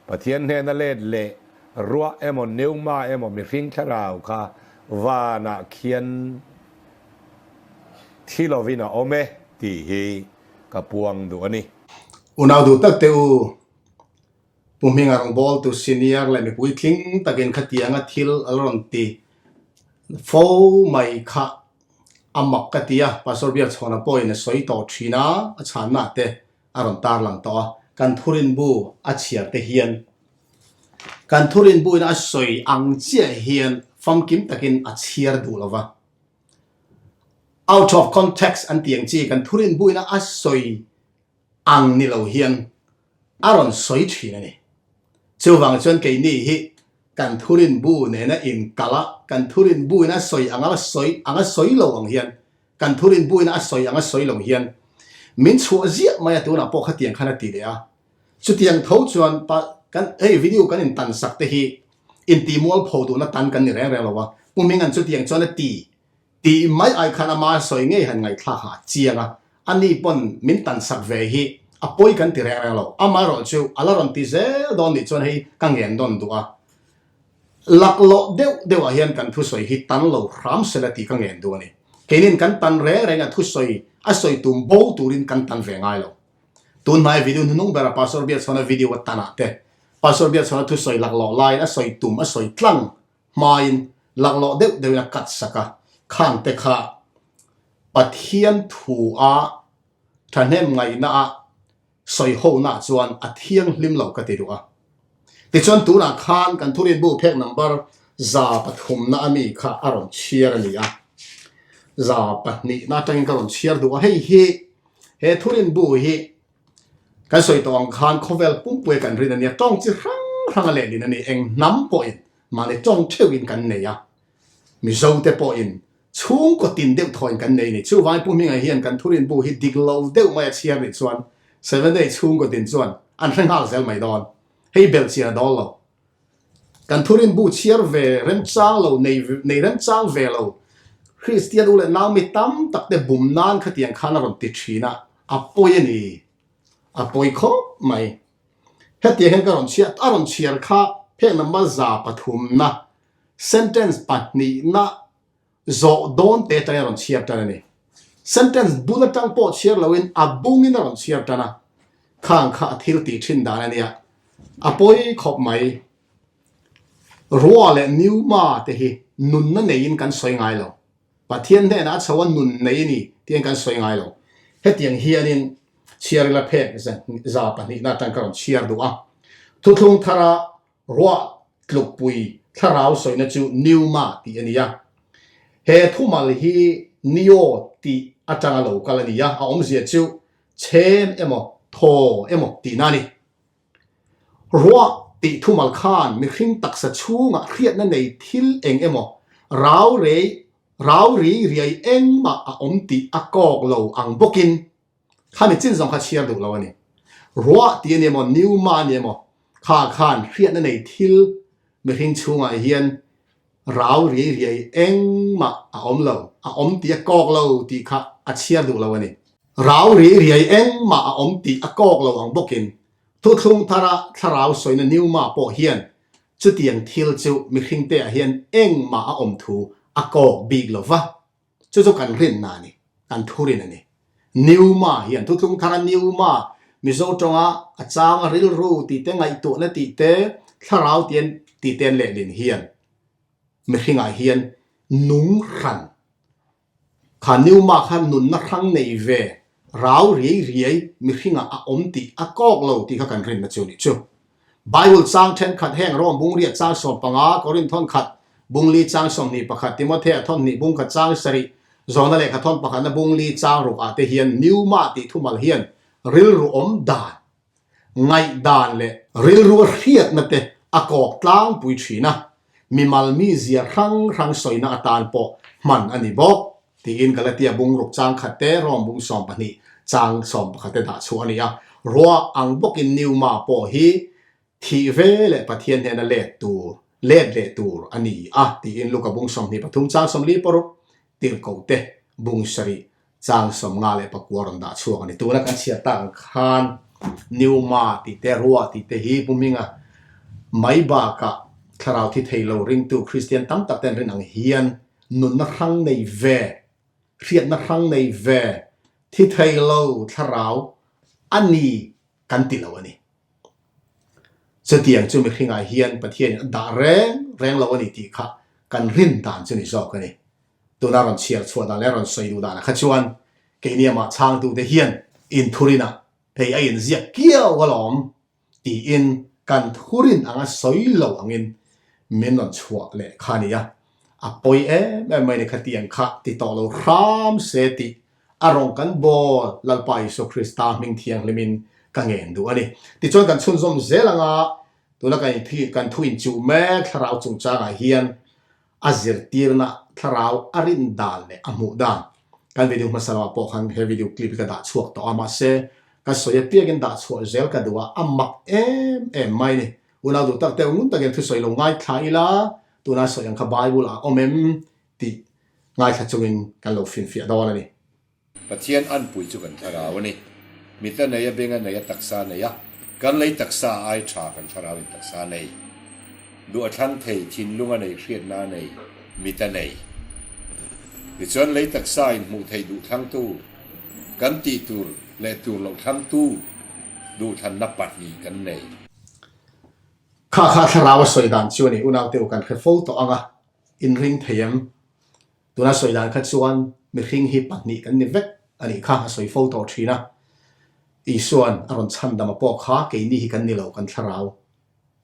Pathian hnena let leh ruah emaw pneuma emaw mihring thlarau kha vanah khian thi lovin a awm e tih hi ka puang duh a ni. Unau duh tak teh u, Pu Hminga rawngbawltu senior leh mipui tling takin khatianga thil a la rawn ti fo mai kha a mak ka ti a, Pastor Biakchhawna pawhin a sawi tawh thin a, a chhanna te a rawn tarlang tawh a, kan thurinbu a chhiar te hian kan thurinbu in a sawi ang chiah hian famkim takin a chhiar duh lo va, out of context an tih ang chi kan thurinbu in a sawi ang ni lo hian a rawn sawi thin a ni. Chuvang chuan keini hi kan thurin bu nena inkalh a, kan thurin bu in a sawi anga sawi anga sawi lo ang hian, kan thurin bu in a sawi anga sawi lo hian min chhuah ziah mai a, tunah pawh khatiang khan a ti leh a. Chutiang tho chuan pa kan hei video kan intan sak te hi intihmualpho duhna tan kan ni reng reng lo a, Pu Hminga'n chutiang chuan a ti Tih mai ai khan ama sawi ngei han ngaihthlak a chiang a, ani pawn min tan sak ve hi a pawi kan ti reng reng lo. Amaherawhchu a la rawn ti zel dawn nih chuan hei ka ngen dawn duh a, laklawh deuh deuhah hian kan thusawi hi tan lo hram sela tih ka ngen duh a ni. Keinin kan tan reng reng a thusawi a sawi tum bo turin kan tan ve ngai lo. Tunhnai video hnuhnung bera Pastor Biakchhawna video a tanah te Pastor Biakchhawna thusawi laklawh laiin a sawi tum a sawi tlang hmain. Laklawh deuh deuhin a cut sak a, khang te kha Pathian thu a thahnem ngaihna a sawi ho na chuan a thianghlim lo ka ti duh a. Tichuan tunah khan kan thurin bu phek number 300 na ami kha a rawn chhiar a ni a, 200 na atangin ka rawn chhiar duh a, hei hi he thurin bu hi Kan sawi tawh ang khan khawvel pumpui kan rin a nia, tawng chi hrang hrang a lehlin a ni, eng hnam pawhin mahni tawng theuhin kan nei a, Mizo te pawhin chhungkaw tin deuh thawhin kan nei a ni. Chuvangin Pu Hminga hian kan thurin bu hi dik lo deuh mai a chhiar nih chuan Seventh-day chhungkaw tin chuan an hre nghal zel mai dawn, hei belh chian a dawl lo. Kan thurin bu chhiar ve remchang lo, nei nei remchang ve lo, Kristian u leh nau mi tam tak te bum nan khatiang khan a rawn ti thin a, a pawi a ni, a pawi khawp mai. Hetiang hian ka rawn chhiar, a rawn chhiar kha phek number 300 na sentence pahnihna Zawh dawn te atangin a rawn chhiar tan a ni. Sentence bul atang pawh chhiar loin a bungin a rawn chhiar tan a, khang kha a thil tih thin dan a nia. A pawi khawp mai. Rua leh Pneuma te hi nunna neiin kan sawi ngai lo. Pathian hnenah a chho a nun nei a ni tiin kan sawi ngai lo. Hetiang hianin chhiar ila phek 200 na atang ka rawn chhiar duh a. Thuthlung thara Ruah tlukpui thlarau sawina chu pneuma tih a ni a. He thumal hi neo tih atanga lo kal a ni a, a awmzia chu chhem emaw, thaw emaw tihna a ni. Ruah tih thumal khan mihring taksa chhungah hriatna nei thil eng emaw, rau rei, rau ri riai engmah a awm tih a kawk lo ang bawkin Khami chin zawng kha chhiar duh lo a ni. Ruah tih a ni emaw, pneuma a ni emaw, kha khan hriatna nei thil mihring chhungah hian rau riai riai engmah a awm lo, a awm tih a kawk lo tih kha a chhiar duh lo a ni. Rau riai riai engmah a awm tih a kawk lo ang bawkin thuthlung thara thlarau sawina pneuma pawh hian chutiang thil chu mihringteah hian engmah a awm thu a kawk bik lo va. Chu chu kan rinna a ni, kan thurin a ni. Pneuma hian thutlung thara pneuma, Mizo tawnga a changa rilru tih te, ngaihtuahna tih te, thlarau tih an tih te an lehlin hian mihringah hian nung hran kha pneuma kha nunna hrang nei ve rau riai riai mihringah a awm tih a kawk lo tih kha kan rinna chu a nih chu. Bible chang thenkhat heng Rom bungriat chang 15, Korinth thawn khat bungli chang 21, Timothea thawn hnih bung khat chang sarih, Jona lehkha thawn pakhatna bungli chang ruk ah te hian pneuma tih thumal hian rilru awm dan, ngaihdan leh rilru a hriatna te a kawk tlangpui thin a, mimal mizia hrang hrang sawina atan pawh hman a ni bawk. Tiin Galatia bung ruk chang khat te, Rom bung 12 chang 11 te dah chhuah a ni a. Ruah ang bawkin Pneuma pawh hi thih ve leh Pathian hnena let tur, let leh tur a ni a, tiin Luka bung 23 chang 46, Tirhkoh te bung sarih chang 54 rawn dah chhuak a ni. Tuna kan chhiar tak ang khan Pneuma tih te, Ruah tih te hi Pu Hminga mai bakah thlarau thi thei lo ringtu Kristian tam tak ten rin ang hian Nunna hrang nei ve, hriatna hrang nei ve, thi thei lo thlarau a ni kan ti lo a ni. Chutiang chu mihringah hian Pathianin a dah reng reng lo a ni tih kha kan rin dan chu ni zawk a ni. Tuna rawn chhiar chhuah dan leh rawn sawi duh danah kha chuan keini amah chhangtute hian inthurinah hei a inziak kiau alawm tiin kan thurin anga sawi lo angin min rawn chhuah leh kha a ni a, a pawi em em mai ni khatiang kha ti tawh lo hram se tih a rawng kan bawl Lalpa Isua Krista hming thianghlimin ka ngen duh a ni. Tichuan kan chhunzawm zel anga tuna kan kan thu inchuh mek thlarau chungchangah hian a zirtirna thlarau a rin dan leh a hmuh dan kan video hmasa lamah pawh khan he video clip hi ka dah chhuak tawh a, mahse ka sawi apiangin dah chhuah zel ka duh a, a mak em em mai a ni. Unau duh tak deuh ngun takin thusawi lo ngaithla ila, tuna sawi ang kha Bible ah a awm em tih ngaithla chungin kan lo finfiah dawn a ni. Pathian anpui chu kan thlarau a ni. Mit a nei a, beng a nei a, taksa a nei a. Kan lei taksa ai tha kan thlarau in taksa a nei. Duh a thlang thei, thinlung a nei, hriatna a nei, mit a nei. Tichuan lei taksa in hmuh theih duh thlangtu, kan tih tur leh tur loh thlangtu duhthlanna pahnih kan nei. Kha kha thlarau a sawi dan chu a ni, unaute u kan hre fo tawh ang a. inring thei em? Tuna sawi dan kha chuan mihring hi pahnih kan ni vek a nih kha a sawi fo tawh thin a. Isua'n a rawn chhandam a pawh kha keini hi kan ni lo, kan thlarau.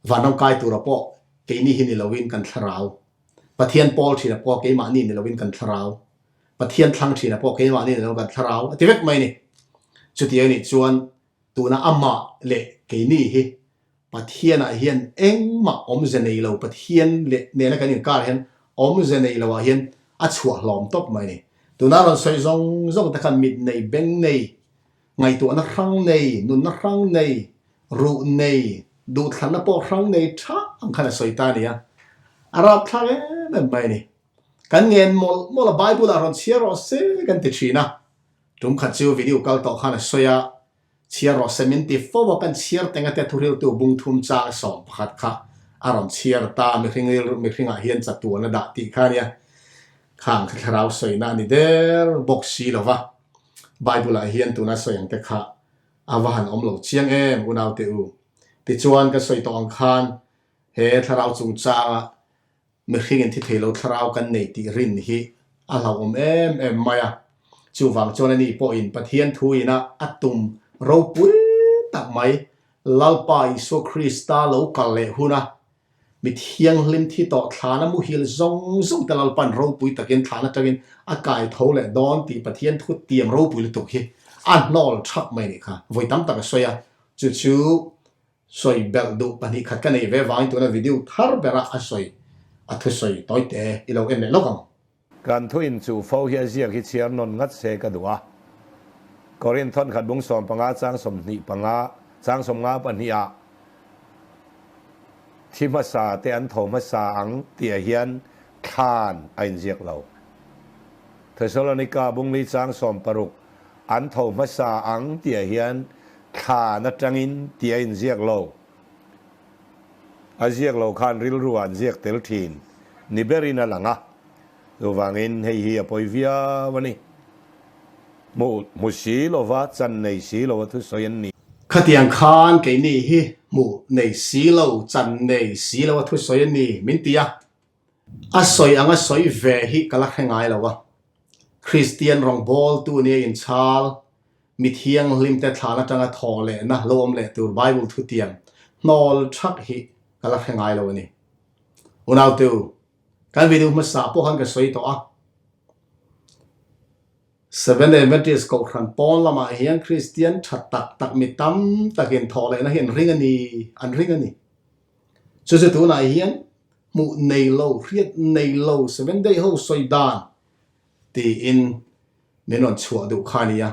Vanram kai tura pawh keini hi ni loin kan thlarau. Pathian pawl thin a pawh keimahni ni loin kan thlarau. Pathian thlang thin a pawh keimahni ni loin kan thlarau a ti vek mai a ni. Chutiang a nih chuan tuna amah leh keini hi Pathianah hian engmah awmze nei lo, Pathian leh nena kan inkar hian awmze nei loah hian a chhuah hlawm tawp mai a ni. Tuna rawn sawi zawng zawng te khan mit nei, beng nei, ngaihtuahna hrang nei, nunna hrang nei, ruh nei, duhthlanna pawh hrang nei tha ang khan a sawi ta a ni a. A rapthlak em em mai a ni. Kan ngen mawlh mawlh a, Bible ah rawn chhiar rawh se kan ti thin a. Tum khat chu video kal tawh khan a sawi a, Chhiar rawh se min ti fo a, kan chhiar teng ate thuriltu bung thum chang 11 kha a rawn chhiar ta, mihring rilru mihringah hian chatuan a dah tih kha ania, khang kha thlarau sawina a ni der bawk si lo va, Bible ah hian tuna sawi ang te kha a va han awm lo chiang em unaute u. Tichuan ka sawi tawh ang khan he thlarau chungchanga Mihring in thi thei lo thlarau kan nei tih rin hi a hlauhawm em em mai a. Chuvang chuan ani pawhin Pathian thu ina a tum ropui tak mai Lalpa Isua Krista lo kal leh huna mi thianghlim thi tawh thlana muhil zawng zawng te Lalpan ropui takin thlan atangin a kai tho leh dawn tih Pathian thu tiam ropui lutuk hi a hnawl thap mai nih kha vawi tam tak a sawi a, chu chu Sawi belh duh pahnih khat ka nei ve vangin tuna video thar bera a sawi a thusawi tawite i lo en leh lawk ang. Kan thu inchuh fo hi a ziak hi chhiar nawn ngat se ka duh a. Korinth thawn khat bung 15 chang 25 chang 52 ah thi hmasa te an tho hmasa ang tih ah hian thlan a inziak lo. Thesalonika bung li chang 60 An tho hmasa ang tih ah hian thlan atangin tih a inziak lo. A ziak lo khan rilru ah an ziak tel thin ni berin a lang a. Chuvangin hei hi a pawi viau a ni. Hmu hmu si lova chan nei si lo a thusawi an ni. Khatiang khan keini hi hmuh nei si lo, chan nei si lo a thusawi an ni min ti a. A sawi anga sawi ve hi ka la hre ngai lo a. Kristian rawngbawltu nia inchhal, mi thianghlim te thlan atanga thaw lehna lo awm leh tur Bible thutiang hnawl thak hi ka la hre ngai lo a ni. Unautu, kan video hmasa pawh khan ka sawi tawh a. Seventh-day Adventist Kohhran pawn lamah hian Kristian tha tak tak mi tam takin thaw lehna hi an ring a ni, an ring a ni. Chu chu tunah hian hmuh nei lo, hriat nei lo Seventh Day ho sawi dan tiin min rawn chhuah duh kha a nia.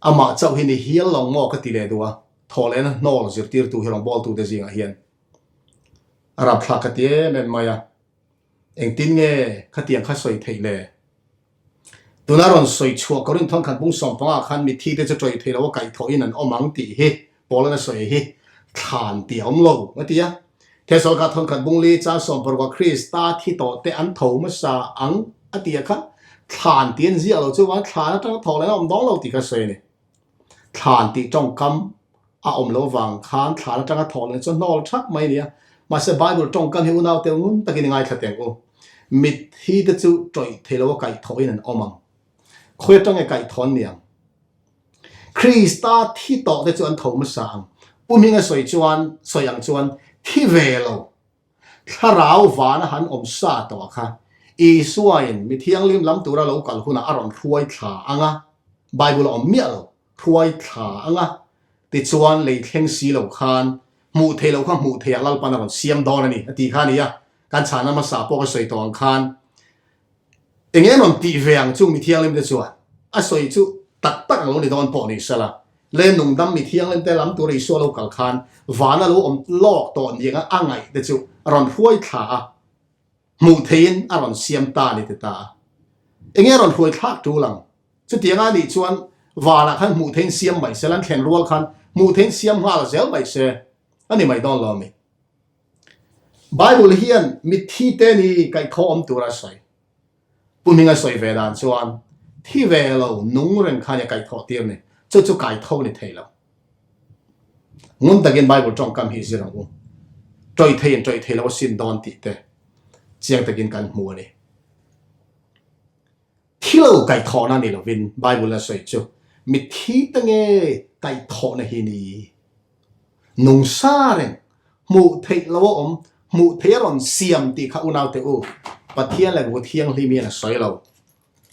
Amah chauh hi ni hial lo maw ka ti leh duh a, thawhlehna hnawl zirtirtu hi rawn bawltute zingah hian a rapthlak ka ti em em mai a. Engtin nge khatiang kha sawi theih le? Tuna rawn sawi chhuah Korinth thawnkhat bung 15 khan mitthi te chu tawih thei lo a kaihthawhin an awm ang tih hi Paula'n a sawi hi thlan tih a awm lo a ti a. Thesalonika thawnkhat bung li chang 60 a Krista thi tawh te an tho hmasa ang a ti a kha thlan tih an ziak lo chuvang thlan atanga tho leh an awm dawn lo tih kha sawi a ni. Thlan tih tawngkam a awm lo vang khan thlan atanga thawh leh chu hnawl thak mai a ni a. Mahse Bible tawngkam hi unau te ngun takin i ngaithla teng u. Mitthi te chu tawih thei lo a kaih thawhin an awm ang. Khawi atang nge kaih thawn ni ang? Krista thi tawh te chu an tho hmasa ang. Pu Hminga sawi chuan sawi ang chuan thi ve lo. Thlarau vana han awm sa tawh kha Isuain mi thianghlim lam tura lo kal hunah a rawn hruai thla ang a, Bible a awm miah lo, hruai thla ang a, tichuan lei thleng si lo khan hmuh theih loh kha hmuh theihah Lalpan a rawn siam dawn a ni a tih kha a ni a, kan chhahna hmasa pawh ka sawi tawh ang khan Eng nge rawn tih ve ang chung mi thianghlim te chuan a sawi chu tak tak ang lo ni dawn pawh ni sela, le nungdam mi thianghlim te lam tura Isua lo kal khan vana lo awm lawk tawh ni anga a ngaih te chu rawn hruai thla a, hmuh theihin a rawn siam ta a ni ti ta a. Eng nge rawn hruai thlak tul ang? Chutianga a nih chuan vanah khan hmuh theihin siam mai sela, an thlen rual khan hmuh theihin siam nghal zel mai se a ni mai dawn lo a mi. Bible hian mitthi te ni kaihkhaw awm tura sawi. Pu Hminga sawi ve dan chuan thi ve lo nung reng kha nia kaihthawh tir ni. Chu chu kaitho ni thei lo. Ngun takin Bible tawngkam hi zir ang u. Tawih thei in tawih thei lo a sin dawn tih te. chiang takin kan hmu a ni. Thil kaihthawhna ni lovin Bible a sawi chu mitthi te nge kaihthawhna hi ni? Nungsa reng, hmuh theih lo a awm, hmuh theih a rawn siam tih kha unaute u, Pathian leh Vu Thianghlim hian a sawi lo.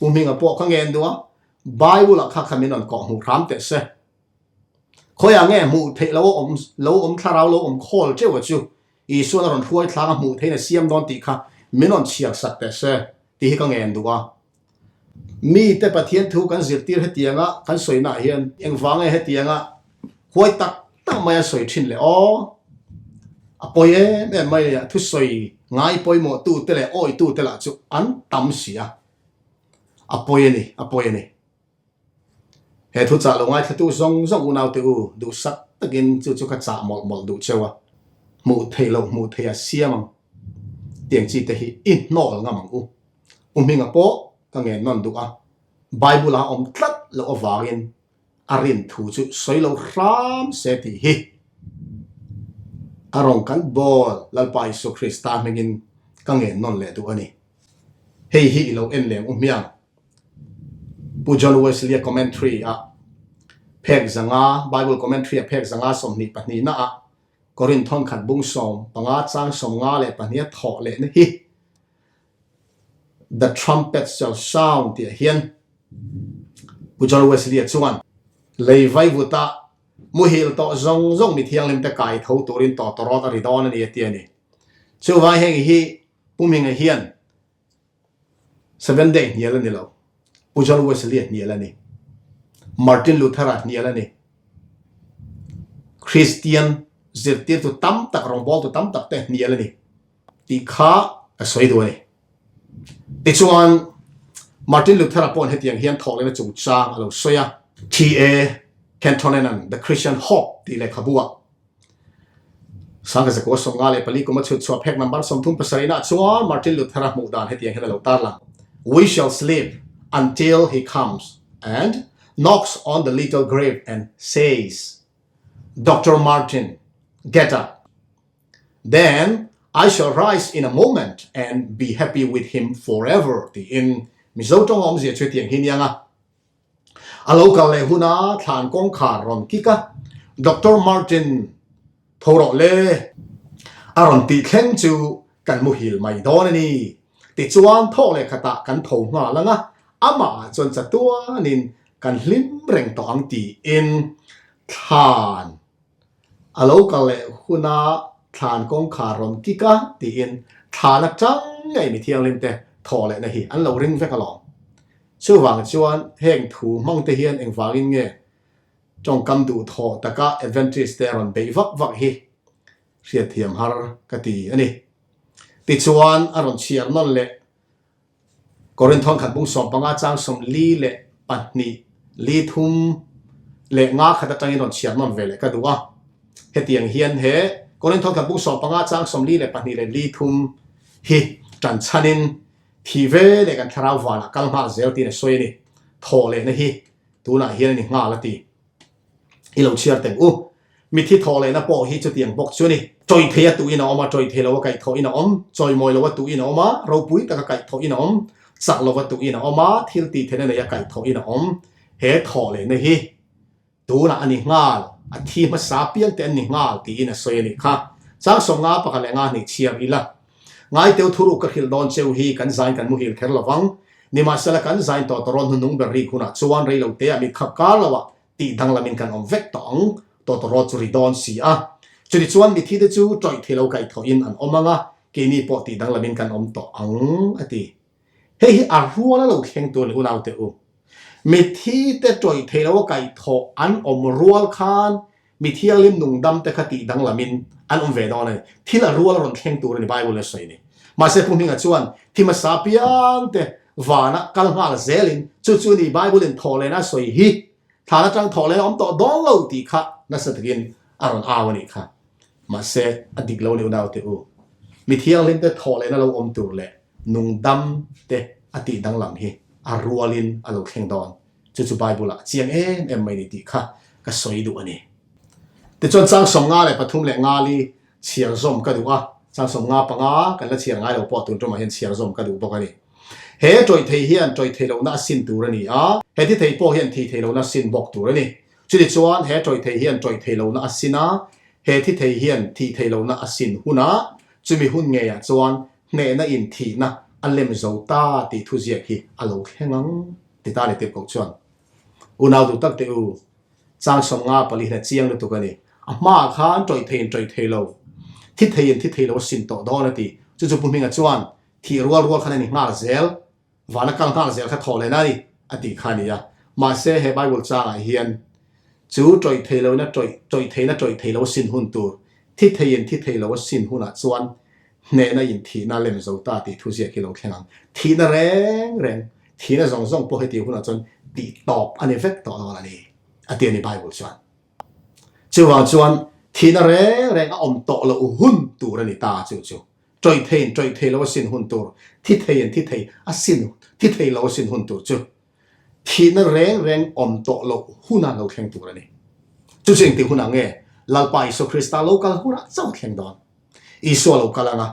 U Hminga pawh ka ngen duh a, Bible ah kha kha min rawn kawh hmuh hram teh se. Khawiah nge hmuh theih lo a awm, lo awm thlarau lo awm khawl teuh a chu Isuan a rawn hruai thlanga hmuh theihin a siam dawn tih kha min rawn chhiar sak teh se tih hi ka ngen duh a. Mite Pathian thu kan zirtir hetianga kan sawinaah hian engvang nge hetianga huai tak tak mai a sawi thin le aw? A pawi em em mai a, thusawi ngai pawimawhtute leh awitute lah chu an tam si a. A pawi a ni, a pawi a ni. He thu chah lo ngaithlatu zawng zawng unaute u duhsak takin chu chu ka chah mawlh mawlh duh cheu a, hmuh theih loh hmuh theih a siam ang tiang chi te hi i hnawl ngam ang u. U Hminga pawh ka ngen nawn duh a, Bible a awm tlat loh avangin a rin thu chu sawi lo hram se tih hi a rawn kan bawl Lalpa Isua Krista hmingin ka ngen nawn leh duh a ni. Hei hi i lo en leng u hmiang. Pu John Wesley-a commentary a phek zanga, Bible commentary a phek zanga 22 na ah Korinth thawnkhat bung 15 chang 52 a thawh lehna hi The trumpet shall sound tih ah hian Pu John Wesley-a chuan lei vaivuta muhil tawh zawng zawng mi thianghlim te kai tho turin tawtawrawt a ri dawn a ni a ti a ni. Chuvang heng hi Pu Hminga hian Seventh Day hnial a ni lo, Pu John Wesley-a hnial a ni, Martin Luther-a hnial a ni, Kristian zirtirtu tam tak, rawngbawltu tam tak te hnial a ni tih kha ka sawi duh a ni. Tichuan, Martin Luther-a paw'n hetiang hian thawhlehna chungchang a lo sawi a. TA Kentonen-a'n The Christian Hope tih lehkhabu-ah Sangha 1954 kum a chhut chhuah phek number 37 inah chuan Martin Luther-a hmuh dan hetiang hian a lo tarlang, We shall sleep until he comes and knocks on the little grave and says, Doctor Martin, get up. Then I shall rise in a moment and be happy with him forever tiin Mizo tawng awmzia chu hetiang hi nia nga. A lo kal leh huna thlan kawngkhar rawn kik a, Doctor Martin, tho rawh le, a rawn tih thleng chu kan muhil mai dawn a ni. Tichuan thawk leh khatah kan tho nghal ang a, amah ah chuan chatuanin kan hlim reng tawh ang tiin thlan a lo kal leh huna thlan kawngkhar rawn kik a tiin thlan atang ngei mi thianghlim te thawh lehna hi an lo ring vek alawm. Chuvang chuan heng thu hmang te hian engvangin nge tawngkam duhthawh taka Adventist te rawn beih vak vak hi hriatthiam har ka ti a ni. Tichuan a rawn chhiar nawn leh Korinth thawnkhat bung 15 chang 42 li thum leh nga khat atangin rawn chhiar nawn ve leh ka duh a. Hetiang hian he Korinth thawnkhat bung 15 chang 42 leh li thum hi tan chhanin Thi ve leh kan thlarau vanah kal nghal zel tiin a sawi a ni. Thaw lehna hi tunah hian a ni nghal a ti. I lo chhiar teng u. Mithi thaw lehna pawh hi chutiang bawk chu a ni. Chawi thei a tuhin a awm a, chawi thei lo a kaih thawhin a awm, chawimawi lo a tuhin a awm a, ropui taka kaih thawhin a awm, chak lo a tuhin a awm a, thil tih theihna nei a kaih thawhin a awm. He thaw lehna hi Tunah a ni nghal, a thi hmasa piang te an ni nghal tiin a sawi a nih kha. Chang 50 pakhat leh nga hnih chhiar ila. Ngaiteu thuruk ka hrilh dawn cheu hi kan zain kan muhil kher lovang. Nimahsela kan zain tawh tawrawn hnuhnung ber rik hunah chuan rei lo te ah mit khap kar loah tih danglamin kan awm vek tawh ang, tawtawrawt chu ri dawn si a. Chutichuan mithi te chu tawih thei lo kaihthawhin an awm ang a, keini pawh tih danglamin kan awm tawh ang a ti. Hei hi a rual a lo thleng tur a ni unaute u. Mitthi te tawih thei lo a kaihthawh an awm rual khan mi thianghlim nungdam te kha tih danglamin an awm ve dawn a ni. Thil a rual a rawn thleng tur a ni Bible a sawi ni. Mahse Pu Hminga chuan thi hmasa piang te vanah kal nghal zelin chu chu ni Bible in thawh lehna a sawi hi thlan atang thawh lehna awm tawh dawn lo tih kha nasa takin a rawn au a nih kha. Mahse a dik lo a ni unaute u. Mi thianghlim te thawh lehna lo awm tur leh nungdam te a tih danglam hi a rualin a lo thleng dawn. Chu chu Bible-ah a chiang em em mai ni tih kha ka sawi duh a ni. Tichuan chang 53 leh ngali chhiar zawm ka duh a. Chang 55 kan la chhiar ngai lo pawh tun tumah hian chhiar zawm ka duh bawk a ni. He tawih thei hian tawih thei lohna a sin tur a ni a, he thi thei pawh hian thi thei lohna a sin bawk tur a ni. Chutichuan he tawih thei hian tawih thei lohna a sin a, he thi thei hian thih thei lohna a sin hunah chumi hun ngeiah chuan hnehna in thihna a lem zo ta tih thuziak hi a lo thleng ang ti ta ni tirhkoh chuan. Unau duh tak teh u, chang 54 hian a chiang lutuk a ni. A hmaah khan tawih theiin tawih thei lo, thi theiin thi thei lo a sin tawh dawn a ti. Chu chu Pu Hminga chuan thih rual rual khan a ni nghal zel, van a kal nghal zel kha thaw leh na a ni a tih kha a ni a. Mahse he Bible changah hian chu tawih thei loin a tawih, tawih theiin a tawih thei lo a sin hun tur, thi theiin thi thei lo a sin hunah chuan hnehna in thihna lem zo ta tih thuziak hi lo thleng ang. Thihna reng reng Thihna zawng zawng pawh heti hunah chuan tih tawp a ni vek tawh dawn a ni, a ti a ni Bible chuan. Chuvang chuan thihna reng reng a awm tawh loh hun tur a ni ta chu chu. Tawih theiin tawih thei lo a sin hun tur, thi theiin thi thei a sin thi thei lo a sin hun tur chu thihna reng reng awm tawh loh huna lo thleng tur a ni. Chu chu engtik hunah nge Lalpa Isua Krista lo kal hunah chauh a thleng dawn. Isua lo kal anga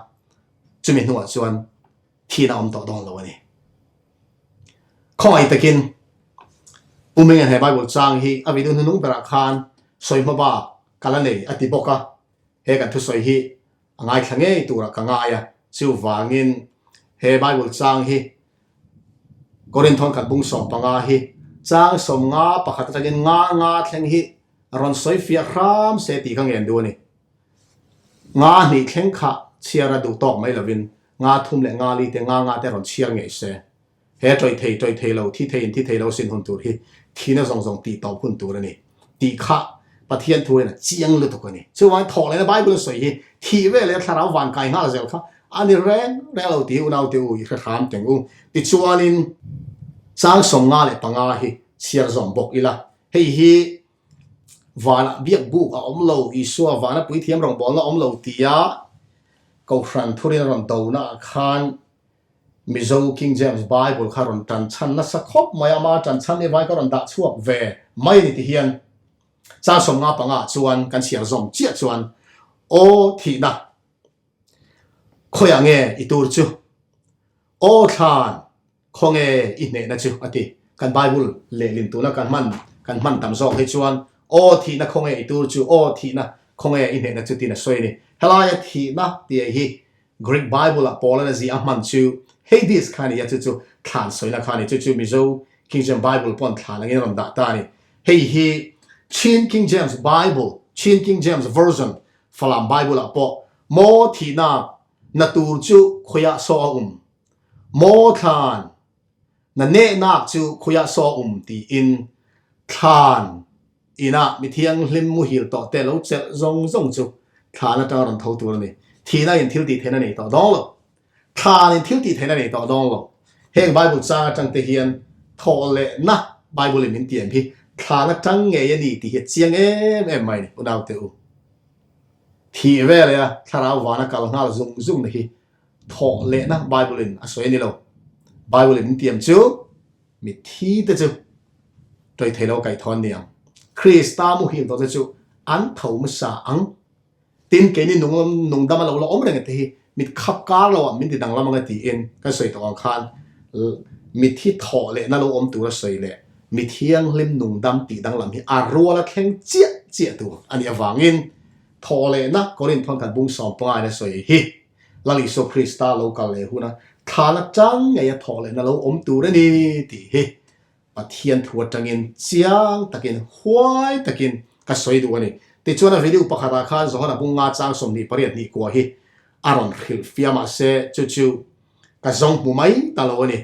chumi hnuah chuan Thihna awm tawh dawn lo a ni. Khawngaih takin Pu Ming'an he Bible chang hi a video hnuhnung berah khan sawi hma bak ka la nei a ti bawk a, he kan thusawi hi a ngaithla ngei turah ka ngai a, chuvangin he Bible chang hi Korinthon khat bung 15 hi chang 50 pakhat atangin nga nga thleng hi rawn sawi fiah hram se tih ka ngen duh a ni. Nga hnih thleng kha chhiar a duh tawk mai lovin nga thum leh nga li te nga nga te rawn chhiar ngei se. He tawih thei tawih thei lo, thi thei in thi thei lo sin hun tur hi thihna zawng zawng tih tawp hun tur a ni tih kha Pathian thu hian a chiang lutuk a ni. Chuvangin thawk lehna Bible a sawi hi thih ve leh thlarau van kai nghal zel kha a ni reng reng lo tih unau te u i hre hram teng u. Tichuanin chang 55 hi chhiar zawm bawk ila hei hi Vanah biak buk a awm lo, Isua vana puithiam rawngbawlna a awm lo tia Kohhran thurin a rawn donaah khan Mizo King James Bible kha rawn tan chhan nasa khawp mai a, ama tan chhan nih avangin ka rawn dah chhuak ve mai a ni ti hian chang 55 ah chuan kan chhiar zawm chiah chuan Aw thihna khawiah nge i tur chu? Aw thlan Khawnge i hnehna chu a ti. Kan Bible lehlin tuna kan hman kan hman tam zawk hi chuan Aw thihna khawnge i tur chu, aw thihna khawnge i hnehna chu tiin a sawi a ni. Helaia thihna tih hi Greek Bible ah Paul-an a zi a hman chu Hades kha a ni a, chu chu thlan sawina kha a ni. Chu chu Mizo King James Bible paw'n thlan angin a rawn dah ta a ni. Hei hi Chin King James Bible, Chin King James Version, Falam Bible ah pawh Maw thihnak na tur chu khawiah saw a um? Maw thlan, na nehnak chu khuiah saw um tiin thlan inah mi thianghlim muhil tawh te lo chelh zawng zawng chu thlan atanga rawn tho tur a ni. Thihna in thil tih theihna nei tawh dawng lo. Thlan in thil tih theihna nei tawh dawng lo. Heng Bible chang atang te hian thawh lehna Bible in min tiam hi thlan atang ngei a ni tih hi a chiang em em mai a ni unaute u. Thih veleh a thlarau vana kal nghal zung zung na hi Thawh lehna Bible in a sawi a ni lo. Bible in min tiam chu mitthi te chu tawih thei lo kaih thaw an ni ang. Krista muhil tawh te chu an tho hmasa ang. Tin, keini nung nungdam a lo la awm reng te hi mit khap kar lo ah min ti danglam ang a tiin kan sawi tawh ang khan mitthi thawh lehna lo awm tur a sawi leh mi thianghlim nungdam tih danglam hi a rual a thleng chiah chiah tur a nih avangin thawh lehna Korinth thawnthat bung 15 in a sawi hi Lal Isua Krista lo kal leh huna thlan atang ngei a thawh lehna lo awm tur a ni tih hi Pathian thu atangin chiang takin huai takin ka sawi duh a ni. Tichuan a video pakhatah khan Johana bunga chang 28 hnih kua hi a rawn hrilh fiah mahse chu chu ka zawng hmu mai ta lo a ni.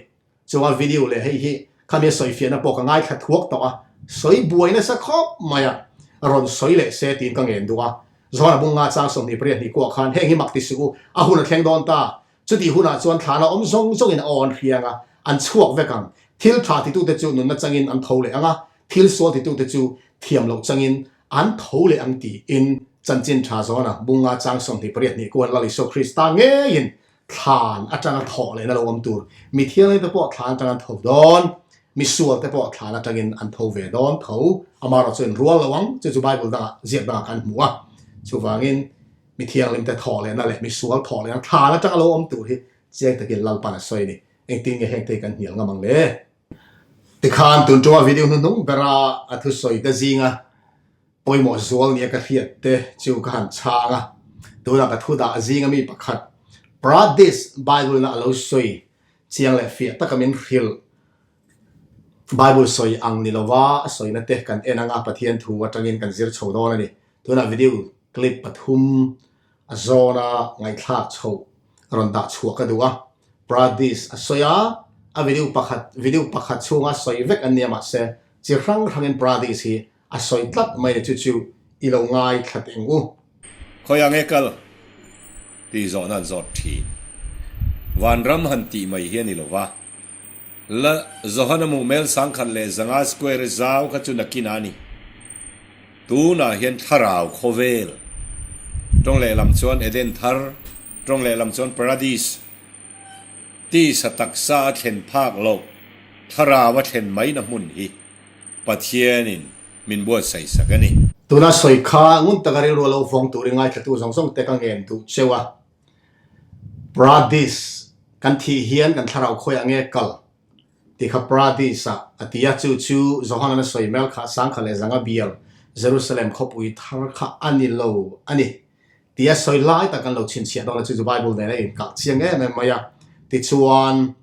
Chuan video leh hei hi khami a sawi fiahna pawh ka ngaithla thuak tawh a, sawi buai nasa khawp mai a, rawn sawi leh se tiin ka ngen duh a. Johana bunga chang 28 hnih kuah khan heng hi mak ti suh u, a hun a thleng dawn ta. Chutih hunah chuan thlana awm zawng zawngin a aw an hriang a, an chhuak vek ang. Thil tha titute chu nunna changin an tho leh ang a, thil sual titute chu thiam loh changin an tho leh ang tiin chanchin tha Johana bunga chang 28 hnih kuan Lal Isua Krista ngeiin Thlan atanga thawh lehna lo awm tur, mi thianghlim te pawh thlan atang an tho dawn, mi sual te pawh thlan atangin an tho ve dawn tho. Amaherawhchu in rual lo ang, chu chu Bible dangah ziak dangah kan hmu a. Chuvangin. Mi thianghlimte thawh lehna leh misual thawh lehna thlan atanga lo awm tur hi chiang takin Lalpan a sawi a ni. Engtin nge hengte hi kan hnial ngam ang le? Tikhan tun tuma video hnuhnung bera a thusawi te zinga pawimawh zual nia ka hriat te chu ka han chhang a. Tunah ka thu dah zinga mi pakhat Paradis Bible na a lo sawi chiang leh fiah taka min hrilh. Bible sawi ang ni lova a sawina te kan en anga Pathian thu atangin kan zir chho dawn a ni. Tunah video clip pathum a zawna ngaihthlak chhoh a rawn dah chhuah ka duh a, Paradis a sawi a, a video pakhat video pakhat chhunga sawi vek an nia mahse chi hrang hrangin Paradis hi a sawi tlat mai ni chu chu i lo ngai thlat eng u. Khawiah nge kal? tih zawhna an zawt thin. Vanram han tih mai hi a ni lo va, La Johana hmuh 10,000 leh 500 square zau kha chu nakin a ni. Tunah hian thlarau khawvel, tawng lehlam chuan Eden thar, tawng lehlam chuan Paradis, tisa taksa a thlen phak loh, thlarau a thlen maina hmun hi Pathianin min buatsaih sak a ni. Tuna sawi kha ngun taka rilru a lo vawng turin ngaithlatu zawng zawng te ka ngen duh cheu a. Paradis kan thih hian kan thlarau khawiah nge kal? Ti kha Paradis ah a ti a, chu chu Johanan a sawi mel kha sangkha leh zanga bial Jerusalem khawpui thar kha a ni lo a ni ti a sawi lai tak kan lo chhinchhiah dawn a, chu chu Bible nen a inkalh chiang em em mai a. Tichuan,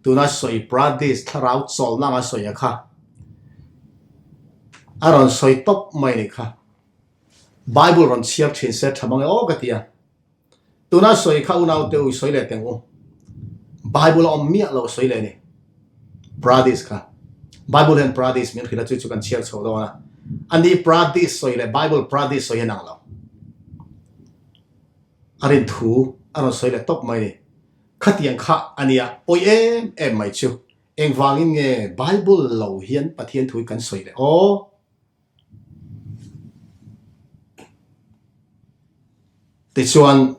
tuna sawi Paradis thlarau chawlhna anga sawi a kha a rawn sawi tawp mai a nih kha. Bible rawn chhiar thin se tha mang e aw ka ti a. Tuna sawi kha unau te u i sawi leh teng u. Bible a awm miah lo sawi leh ni. Paradis kha. Bible hian Paradis min hrilh a chu chu kan chhiar chho dawn a. Ani Paradis sawi leh Bible Paradis sawi hian ang lo. A rin thu a rawn sawi leh tawp mai ni. Khatiang kha ania pawi em em mai chu. Engvangin nge Bible lo hian Pathian thu hi kan sawi leh aw? Tichuan,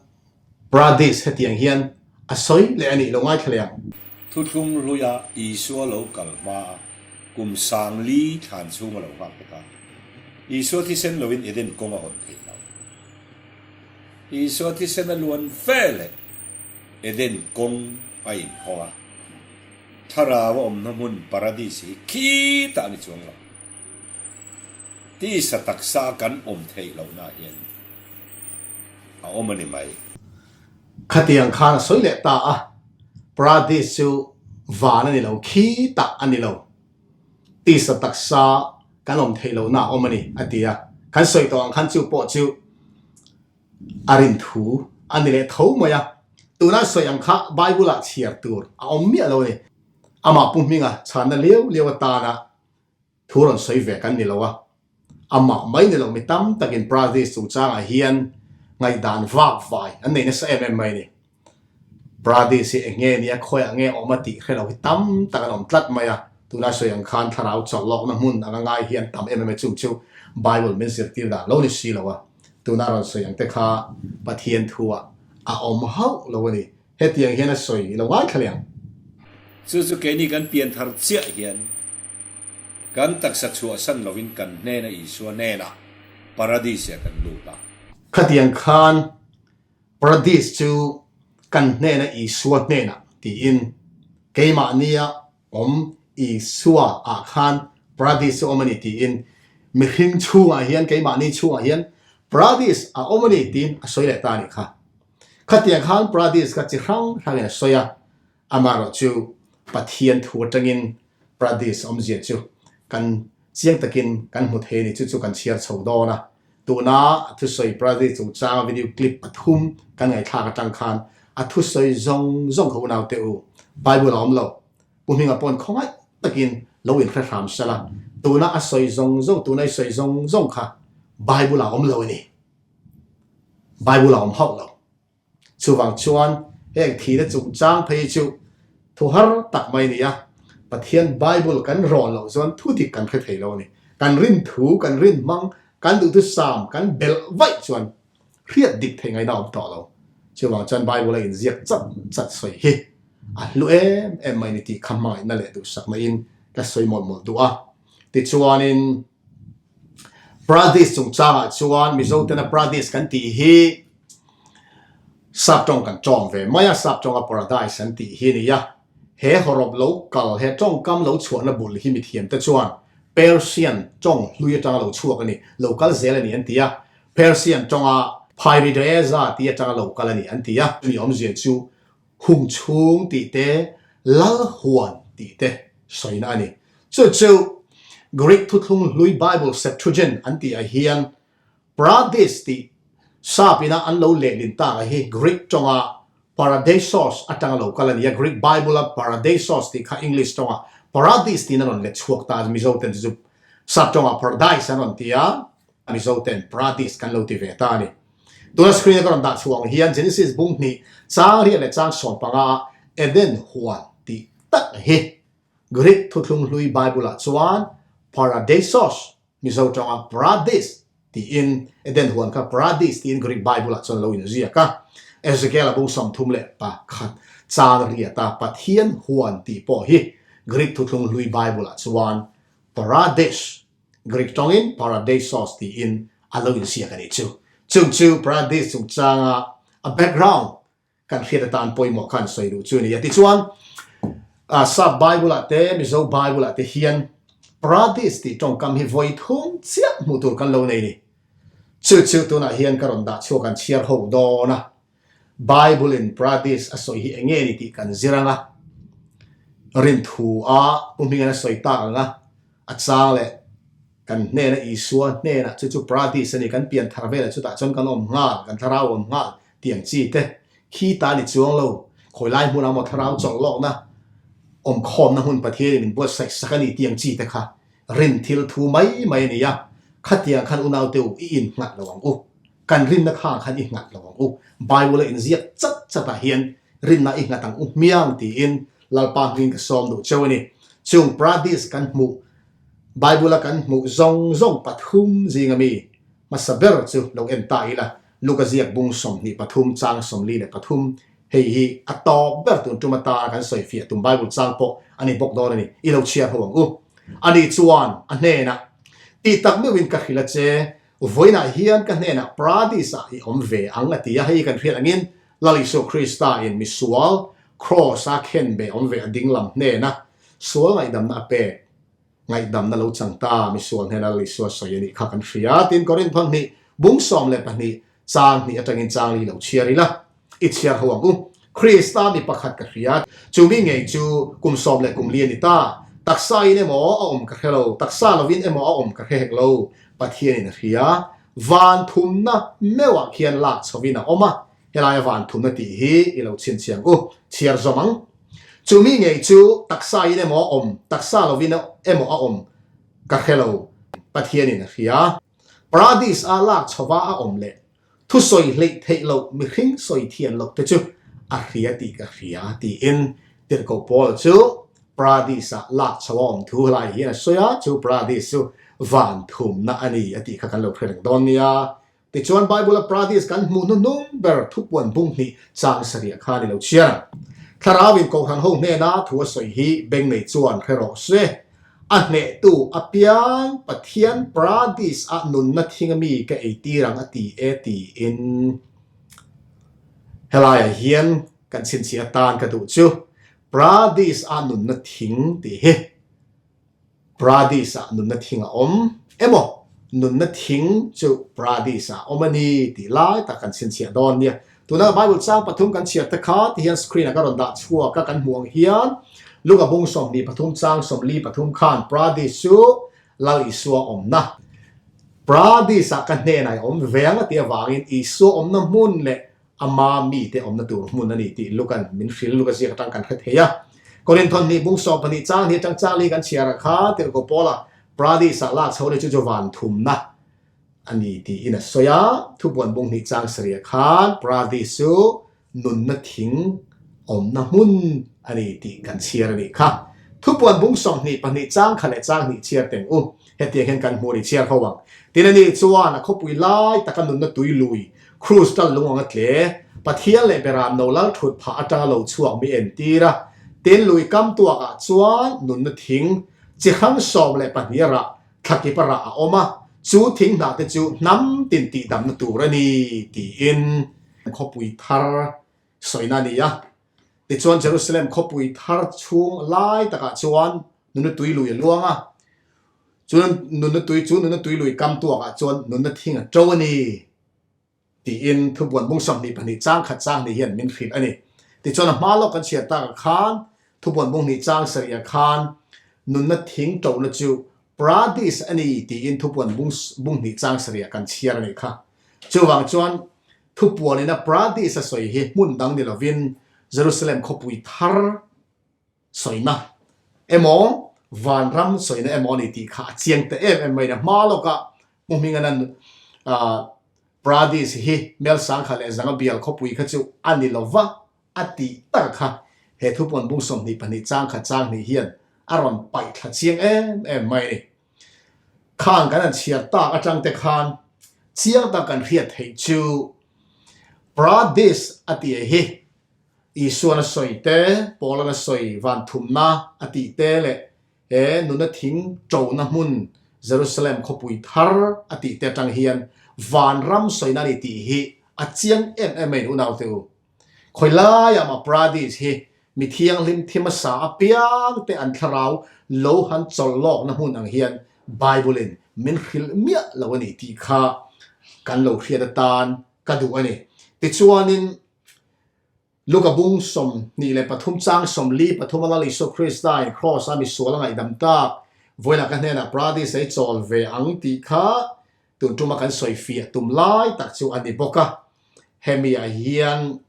Paradis hetiang hian a sawi leh a nih lo ngaithla leh ang. Thuthlung hluia Isua lo kal hmaa kum 4000 thlan chhung a lo nghak te kha Isua thisen loin Eden kawng a hawn theih lo. Isua thisen a luan ve leh Eden kawng a inhawng a, thlarau a awmna hmun Paradis hi khitah a ni chuang lo. Tisa taksa kan awm theih lohna hian a awm a ni mai. Khatiang khan a sawi leh ta a, Paradis chu van a ni lo, khitah a ni lo. Tisa taksa kan awm theih lohna a awm a ni, a ti a. Kan sawi tawh ang khan chu pawh chu a rin thu a ni leh tho mai a. Tuna sawi ang kha Bible-ah chhiar tur a awm miah lo a ni. Amah Pu Hminga chhanna liau liau atana Thu rawn sawi ve kan ni lo a, amah mai ni lo mi tam takin Paradis chungchangah hian ngaihdan vak vai an nei nasa em em mai a ni. Paradis hi eng nge nia khawiah nge awm a tih hre lo hi tam tak an awm tlat mai a, tunlai sawi ang khan thlarau chawlh lawkna hmun anga ngai hi an tam em em a, chung chu Bible min zirtir dan lo ni si lo a, tuna rawn sawi ang te kha Pathian thuah a awm hauh lo a ni. Hetiang hian a sawi i lo ngaithla leh ang. Chu chu keini kan pian thar chiah hian kan taksa chhuahsan lovin kan hnena Isua hnenah Paradis-ah kan lut a. Khatiang khan Paradis chu kan hnena Isua hnenah tiin keimahnia awm Isua ah khan Paradis chu awm a ni tiin mihring chhungah hian keimahni chhungah hian Paradis a awm a ni tiin a sawi leh ta a nih kha. Khatiang khan Paradis kha chi hrang hrangin a sawi a, amaherawh chu Pathian thu atangin Paradis awmzia chu kan chiang takin kan hmu thei a ni, chu chu kan chhiar chho dawn a. Tuna a thusawi Paradis chungchanga video clip pathum kan ngaihthlak atang khan a thusawi zawng zawng kha unaute u, Bible a awm lo, Pu Hminga pawn khawngaih takin lo inhre hram sela, tuna a sawi zawng zawng, tuna i sawi zawng zawng kha Bible a awm lo a ni. Bible a awm hauh lo. Chuvang chuan heng thihna chungchang phei chu thu har tak mai a ni a, Pathian Bible kan rawn loh chuan thu dik kan hre thei lo a ni. Kan rin thu, kan rin hmang, kan duhthusam kan belh vaih chuan hriat dik thei ngaihna a awm tawh lo. Chuvang chuan Bible a inziak chat chat sawi hi a hlu em em mai a ni tih kha hmangaihna leh duhsakna in ka sawi mawlh mawlh duh a. Tichuanin Paradis chungchangah chuan Mizo tena Paradis kan tih hi. Sap tawng kan tawng ve mai a, sap tawnga paradise an tih hi a ni a. He hawrawp lo kal, he tawngkam lo chhuahna bul hi mithiamte chuan Persian tawng hlui atanga lo chhuak a ni, lo kal zel a ni an ti a. Persian tawnga Phairideza tih atanga lo kal a ni an ti a. Chumi awmzia chu hung chhung tih te, lal huan tih te sawina a ni. Chu chu Greek thuthlung hlui Bible Septuagint an tih ah hian Paradis tih sap ina an lo lehlin tak a hi Greek tawnga Paradeisos atanga lo kal a ni a, Greek Bible a Paradeisos tih kha English tawnga Paradis tiin a rawn let chhuak ta a, Mizo ten chu chu sap tawnga Paradise an rawn ti a, Mizo ten Paradis kan lo ti ve ta a ni. Tuna screen a ka rawn dah chhuah ang hian Genesis bung hnih chang riat leh chang 15 ah Eden huan tih tak hi Greek thuthlung hlui Bible ah chuan Paradeisos Mizo tawnga Paradis tiin Eden huan kha Paradis tiin Greek Bible ah chuan lo inziak a. Ezekiel a bung 31 chang riata Pathian huan tih pawh hi Greek thuthlung hlui Bible ah chuan Paradis, Greek tawngin Paradeisos tiin a lo inziak a nih chu. Chung chu Paradis chungchanga a background kan hriat atan pawimawh khan sawi duh chu a ni a. Tichuan, Sap Bible ah te, Mizo Bible ah te hian Paradis tih tawngkam hi vawi thum chiah hmuh tur kan lo nei ni. Chu chu tunah hian ka rawn dah chhuak an chhiar ho dawn a. Bible in Paradis a sawi hi eng nge ni tih kan zir ang a. Rinthu a Pu Hminga'n a sawi tak ang a, a chang leh Kan hnena Isua hnenah chu chu Paradis a ni, kan pian thar velah chutah chuan kan awm nghal, kan thlarau awm nghal tih ang chi te khi ta ni chuang lo. Khawi lai hmunah maw thlarau chawlh lawkna awm khawmna hmun Pathianin min buatsaih sak a ni tih ang chi te kha rin thil thu mai mai a ni a. Khatiang khan unaute u i innghat lo ang u. Kan rinna khang khan i nghat lo ang u. Bible a inziak chat chatah hian rinna i nghat ang u hmiang tiin Lalpa hming ka sawm duh cheu a ni. Chung Paradis kan hmuh Bible-a kan hmuh zawng zawng pathum zinga mi hmasa ber chu lo en ta ila, Luka ziak bung 23 chang 43, hei hi a tawp ber tun tum atana kan sawi fiah tum Bible chang pawh a ni bawk dawn a ni, i lo chhiar ho ang u. Ani chuan a hnenah, Tih tak meuhin ka hrilh a che, vawiinah hian ka hnenah Paradis-ah i awm ve ang a ti a, hei kan hriat angin Lal Isua Krista in misual Kraws-a khenbeh awm ve a dinglam hnena Sual ngaihdamna a pek, ngaihdamna lo chang ta, misual hnena Lal Isua sawi a nih kha kan hria. Tin, Korinth hnih, bung 12, chang hnih atangin chang li lo chhiar ila, i chhiar ho ang u. Krista mi pakhat ka hria, chu mi ngei chu kum sawm leh kum li a ni ta. Taksa in emaw a awm ka hre lo, taksa lovin emaw a awm ka hre hek lo, Pathianin a hria. Van thumna meuhah khian lak chhovin a awm a, Helaia van thumna tih hi i lo chhinchhiang u, chhiar zawm ang. Chu mi ngei chu taksa in emaw a awm, taksa lovin emaw a awm ka hre lo, Pathianin a hria. Paradis a lak chhova a awm leh thusawi hleih theih loh mihring sawi thian loh te chu a hria tih ka hria tiin Tirhkoh Paul chu Paradis ah lak chho a awm thu helai hian a sawi a, chu Paradis chu van thumna a ni a tih kha kan lo hre reng dawn nia. Tichuan Bible-a Paradis kan hmuh hnuhnung ber thupuan bung hnih chang sarih kha ni lo chhiar ang. Thlarauin Kohhran ho hnena thu a sawi hi beng nei chuan hre rawh se. A hnehtu apiang Pathian Paradis-ah nunna thing ami ka ei tir ang a ti e tiin helaiah hian kan chhinchhiah atan ka duh chu Paradis-ah nunna thing tih hi Paradis-ah nunna thing a awm emaw, nunna thing chu Paradis-ah a awm a ni tih lai tak kan chhinchhiah dawn nia. Tuna Bible chang pathum kan chhiar te kha ti hian screen-ah ka rawn dah chhuak a, kan hmuh ang hian Luka bung 23 chang 43 khan Paradis chu Lal Isua awmna Paradis-ah ka hnenah i awm ve ang a tih avangin Isua awmna hmun leh Ama mite awmna tur hmun a ni tih Luka'n min hrilh Luka ziak atang kan hre thei a. Korinthon hnih bung 12 chang hnih atang chang li kan chhiar ah kha Tirhkoh Paula Paradis ah lak chho leh chu chu van thumna a ni tiin a sawi a. Thupuan bung hnih chang sarih ah khan Paradis chu nunna thing awmna hmun a ni tih kan chhiar a nih kha. Thupuan bung 22 chang kha leh chang hnih chhiar teng u. Hetiang hian kan hmuh a ni chhiar ho ang. Tin a ni chuan a khawpui lai taka nunna tui lui Krustal lung ang a tle, Pathian leh Beram no lal thut phah atanga lo chhuak mi entir a, tin lui kam tuakah chuan nunna thing chi hrang 12 a rah, thlakip a rah a awm a, chu thing hnah te chu hnam tin tihdamna tur a ni, tiin. Khawpui thar sawina a ni a. Tichuan Jerusalem khawpui thar chhung lai takah chuan nunna tui lui a luang a. Chu nunna tui chu nunna tui lui kam tuakah chuan nunna thing a to a ni. Tiin thubuan bung 22 chang khat chang hnih hian min hrilh a ni. Tichuan a hma lawk kan chhiar takah khan thubuan bung hnih chang sarihah khan nunna thing ṭona chu Paradis a ni tiin thupuan bung bung hnih chang sarihah kan chhiar a nih kha. Chuvang chuan thupuan ina Paradis a sawi hi hmun dang ni lovin Jerusalem khawpui thar sawina emaw vanram sawina emaw a ni tih kha a chiang ta em em mai a ni. Hma lawkah Pu Hmingana'n Paradis hi Melsangkha leh Zanga bial khawpui kha chu a ni lo va a tih tak kha he thupawn bung 22 chang kha chang hnih hian a rawn paih thla chiang em em mai a ni. Khang kan han chhiar tak atang te khan chiang tak kan hriat theih chu Paradis a tih hi Isuan a sawi te, Paulan a sawi van thumna a tih te leh he nuna thing ṭona hmun Jerusalem khawpui thar a tih te aṭang hian vanram sawina a ni tih hi a chiang em em mai unaute u. Khawi laiah mah Paradis hi mi thianghlim thi hmasa apiang te an thlarau lo han chawlh lawkna hmun ang hian Bible in min hrilh miah lo a ni tih kha kan lo hriat atan ka duh a ni. Tichuanin Luka bung 23 chang 43 a Lal Isua Krista in Kraws a misual a ngaihdam tak vawilah ka hnenah Paradis ei chawl ve ang tih kha tun tuma kan sawi fiah tum lai tak chu a ni bawk a. Hemi ah hian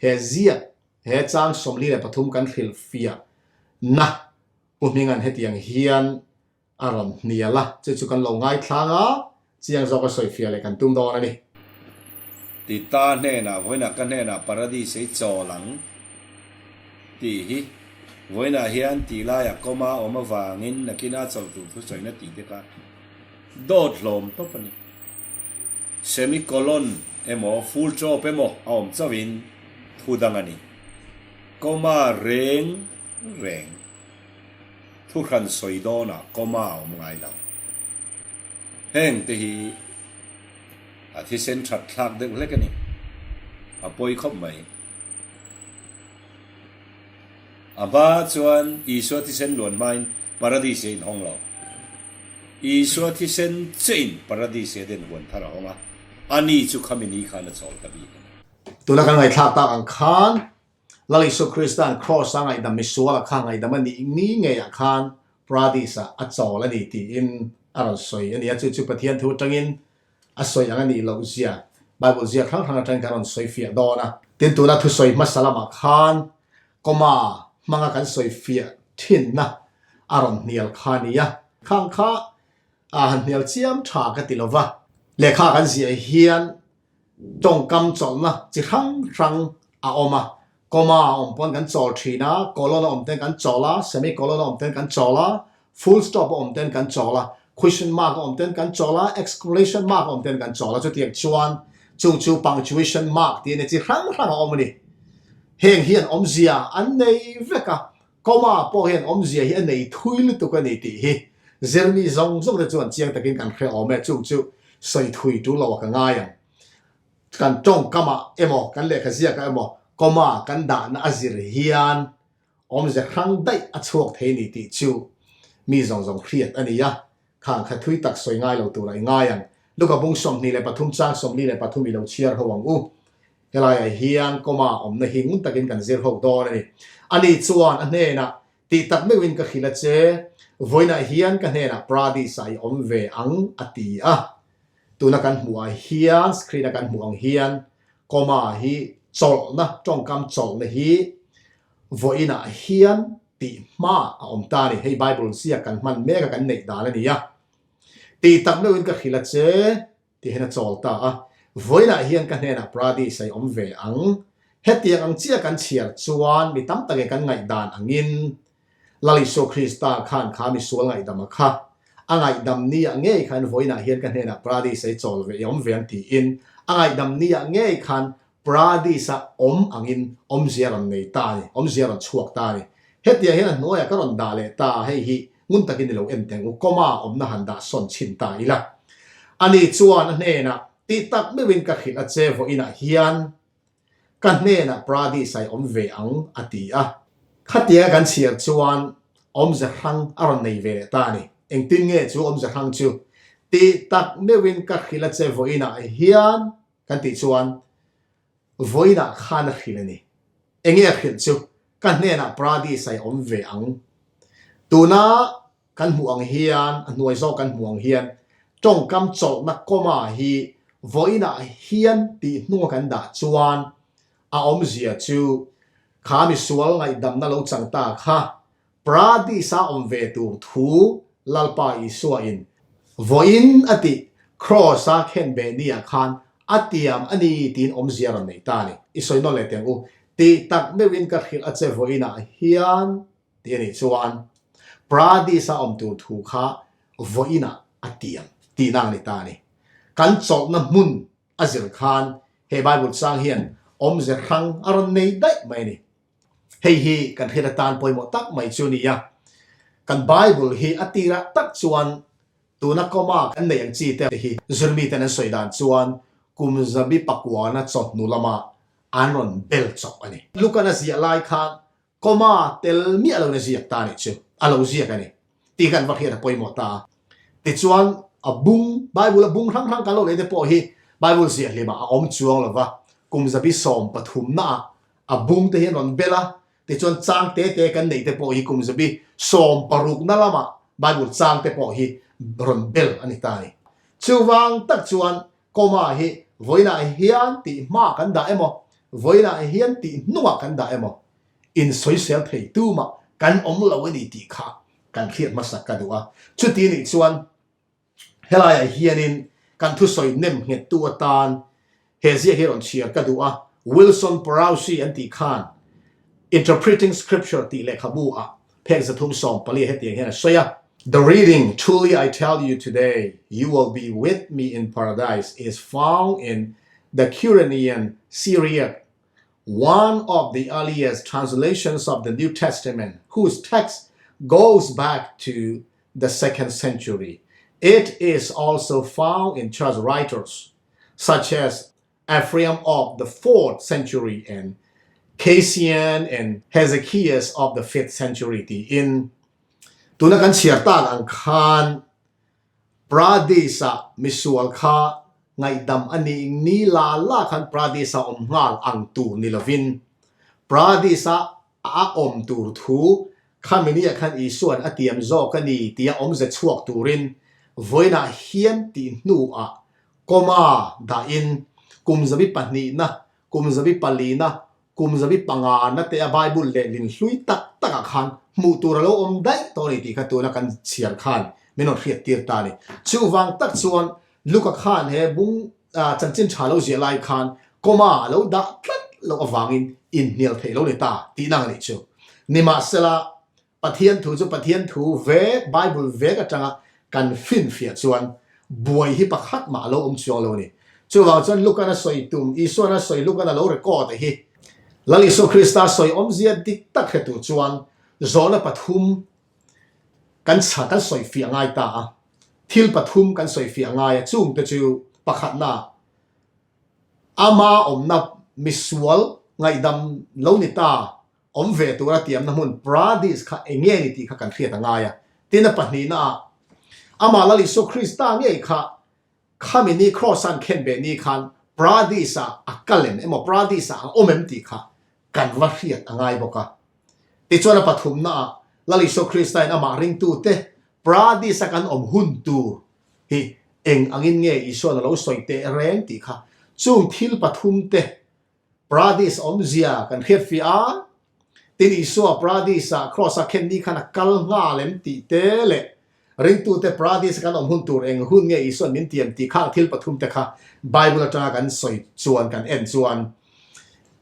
he ziak he chang 43 kan hrilh fiah na Pu Hminga'n hetiang hian a rawn hnial a, chu chu kan lo ngaithlang a, chiang zawk a sawifiah leh kan tum dawn a ni. Tita hnenah, Vawiinah ka hnenah Paradis ei chawl ang tih hi vawiinah hian tih laiah kawma awm avangin nakina chawlh tur thusawina tih te kha dawt hlawm tawp a ni. Semicolon emaw full stop emaw a awm chauhin thu dang a ni. Kawma reng reng. Thuhran sawi dawnah comma a awm ngai lo. Heng te hi a thisen that thlak deuh hlek a ni. A pawi khawp mai. A hma chuan Isua thisen luan hmain Paradis a inhawng lo. Isua thisen chein Paradis a den huan thar a hawng a, ani chu khami ni khan a chawl ta bik a ni. Tuna kan ngaihthlak tak ang khan Lal Isua Krista'n Kraws a ngaihdam misual a kha ngaihdam a nih ni ngeiah khan Paradis ah a chawl a ni tiin a rawn sawi a ni a, chu chu Pathian thu atangin a sawi ang a nih loh zia Bible ziak hrang hrang atangin kan rawn sawi fiah dawn a. Tin tuna thusawi hmasa lamah khan comma hmanga kan sawi fiah thinna a rawn hnial kha a ni a, khang kha a han hnial chiam tha ka ti lova. Lehkha kan ziah hian Tawngkam chawlhna chi hrang hrang a awm a, comma a awm pawn kan chawl thin a, colon a awm ten kan chawl a, semicolon a awm ten kan chawl a, full stop a awm ten kan chawl a, question mark a awm ten kan chawl a, exclamation mark a awm ten kan chawl a, chutiang chuan chung chu punctuation mark tih a ni, chi hrang hrang a awm a ni. Heng hian awmzia an nei vek a, comma pawh hian awmzia hi a nei thui lutuk a ni tih hi zirmi zawng zawng te chuan chiang takin kan hre awm e, chung chu sawi thui tul lo a ka ngai ang. Kan tawngkamah emaw kan lehkha ziakah emaw comma kan dahna a zir hian awmze hrang daih a chhuak thei a ni tih chu mi zawng zawng hriat a ni a, khang kha thui tak sawi ngai lo turah i ngai ang. Luka bung 23 chang 43 i lo chhiar ho ang u. Helaiah hian comma awmna hi ngun takin kan zir ho dawn a ni. Ani chuan a hnenah, Tih tak meuhin ka hrilh a che, vawiinah hian ka hnenah Paradis-ah i awm ve ang, a ti a. Tuna kan hmuh ah hian, screen-a kan hmuh ang hian comma hi chawlhna, tawngkam chawlhna hi vawiinah hian tih hma a awm ta a ni. Hei Bible ziak kan hman mek a, kan neih dan a ni a. Tih tak meuhin ka hrilh a che. Ti hian a chawl ta a, Vawiinah hian ka hnenah Paradis a i awm ve ang. Hetiang ang chiah kan chhiar chuan mi tam takin kan ngaihdan angin Lal Isua Krista khan kha misual ngaihdam a kha. A ngaihdam ni ah ngei khan vawiinah hian ka hnenah Paradis a i chawl ve i awm ve ang tiin a ngaihdam ni ah ngei khan Paradis-a awm angin awmzia a rawn nei ta a ni, awmzia a rawn chhuak ta a ni. Hetiang hian a hnuaiah ka rawn dah leh ta a, hei hi ngun takin i lo en teng u, comma awmna han dah sawn chhin ta ila. Ani chuan a hnenah, Tih tak meuhin ka hrilh a che vawiinah hian. Ka hnenah Paradis ai awm ve ang, a ti a. Khatia kan chhiar chuan awmze hrang a rawn nei ve leh ta a ni. Engtin nge chu awmze hrang chu tih tak meuhin ka hrilh a che vawiinah hian kan tih chuan vawiinah khan a hrilh a ni. Enge a hrilh chu ka hnenah Paradis ai awm ve ang. Tuna kan hmuh ang hian, a hnuai zawk kan hmuh ang hian tawngkam chawlhna comma hi vawiinah hian tih hnunga kan dah chuan a awmzia chu kha misual ngaihdamna lo chang ta kha Paradis-a awm ve tur thu Lalpa Isua in vawiin a tih Kraws-a khenbeh ni-ah khan a tiam a ni tiin awmzia rawn nei ta a ni. I sawi nawn leh teh ang u. Tih tak meuhin ka hrilh a che vawiinah hian Tih a nih chuan Paradis-a awm tur thu kha vawiinah a tiam tihna a ni ta a ni. Kan chawlhna hmun a zir khan he Bible chang hian awmze hrang a rawn nei daih mai a ni. Hei hi kan hriat atan pawimawh tak mai chu a ni a. Kan Bible hi a tirah tak chuan tuna comma kan neih ang chi te hi zirmiten an sawi dan chuan kum zabi pakuana chawhnu lamah an rawn bel chawp a ni. Lukan a ziah lai khan Comma tel miah lo in a ziak ta nih chu, a lo ziak a ni tih khan va hriat a pawimawh ta a. Tichuan a bung, Bible a bung hrang hrang kan lo lei te pawh hi Bible ziah hlimah a awm chuang lo va, kum zabi sawm pathumnaah a bung te hi an rawn bel a, tichuan chang te te kan neih te pawh hi kum zabi sawm parukna lamah Bible chang te pawh hi rawn bel a ni ta a ni. Chuvang tak chuan comma hi vawiinah hian tih hma kan dah emaw, vawiinah hian tih hnungah kan dah emaw, insawisel thei tumah kan awm lo a ni tih kha kan hriat hmasak ka duh a. Chuti nih chuan helaiah hianin kan thusawi nem nghettu atan he ziak hi rawn chhiar ka duh a, Wilson Parausi an tih khan Interpreting Scripture tih lehkhabu ah phek 340 hetiang hian a sawi a. The reading, Truly I tell you today, you will be with me in paradise is found in the Curetinian Syriac, one of the earliest translations of the New Testament, whose text goes back to the second century. It is also found in church writers such as Ephraim of the fourth century and Cassian and Hezekias of the fifth century tiin tuna kan chhiar tak ang khan Paradis-ah misual kha ngaihdam a nih ni la la khan Paradis-a awm nghal ang tur ni lovin Paradis-a a awm tur thu khami nia khan Isua'n a tiam zawk a ni tia awmze chhuak turin vawiinah hian tih hnuah Comma dahin kum zabi pahnihna, kum zabi palina, kum zabi pangana te a Bible lehlin hlui tak takah khan hmuh tur a lo awm daih tawh a ni tih kha tuna kan chhiar khan min rawn hriat tir ta a ni. Chuvang tak chuan Luka khan he bung chanchin tha lo ziah lai khan comma a lo dah tlat loh avangin inhnial theih lo ni ta tihna ang a nih chu. Nimahsela Pathian thu chu Pathian thu vek, Bible vek atanga kan finfiah chuan buai hi pakhat mah a lo awm chuang lo a ni. Chuvang chuan Lukan a sawi tum, Isuan a sawi Lukan a lo record a hi. Lal Isua Krista sawi awmzia dik tak hre tur chuan zawhna pathum kan chha kan sawifiah ngai ta a. Thil pathum kan sawifiah ngai a, chungte chu pakhatna, ama awmna misual ngaihdam lo ni ta, Awm ve tura tiamna hmun Paradis kha eng nge ni tih kha kan hriat a ngai a. Tin a pahnihna ah, amah Lal Isua Krista ngei kha khami ni Kraws an khen ve ni khan Paradis ah a kal em emaw Paradis ah a awm em tih kha kan va hriat a ngai bawk a. Tichuan a pathumna ah Lal Isua Krista in amah ringtute Paradis a kan awm hun tur hi eng angin nge Isua'n a lo sawi teh reng tih kha chung thil pathumte Paradis awmzia kan hriat fiah a, tin Isua Paradis-ah Kraws-a khen ni khan a kal nghal em tih te leh ringtute Paradis-a kan awm hun tur eng hun nge Isua'n min tiam tih khang thil pathum te kha Bible atanga kan sawi chuan kan en chuan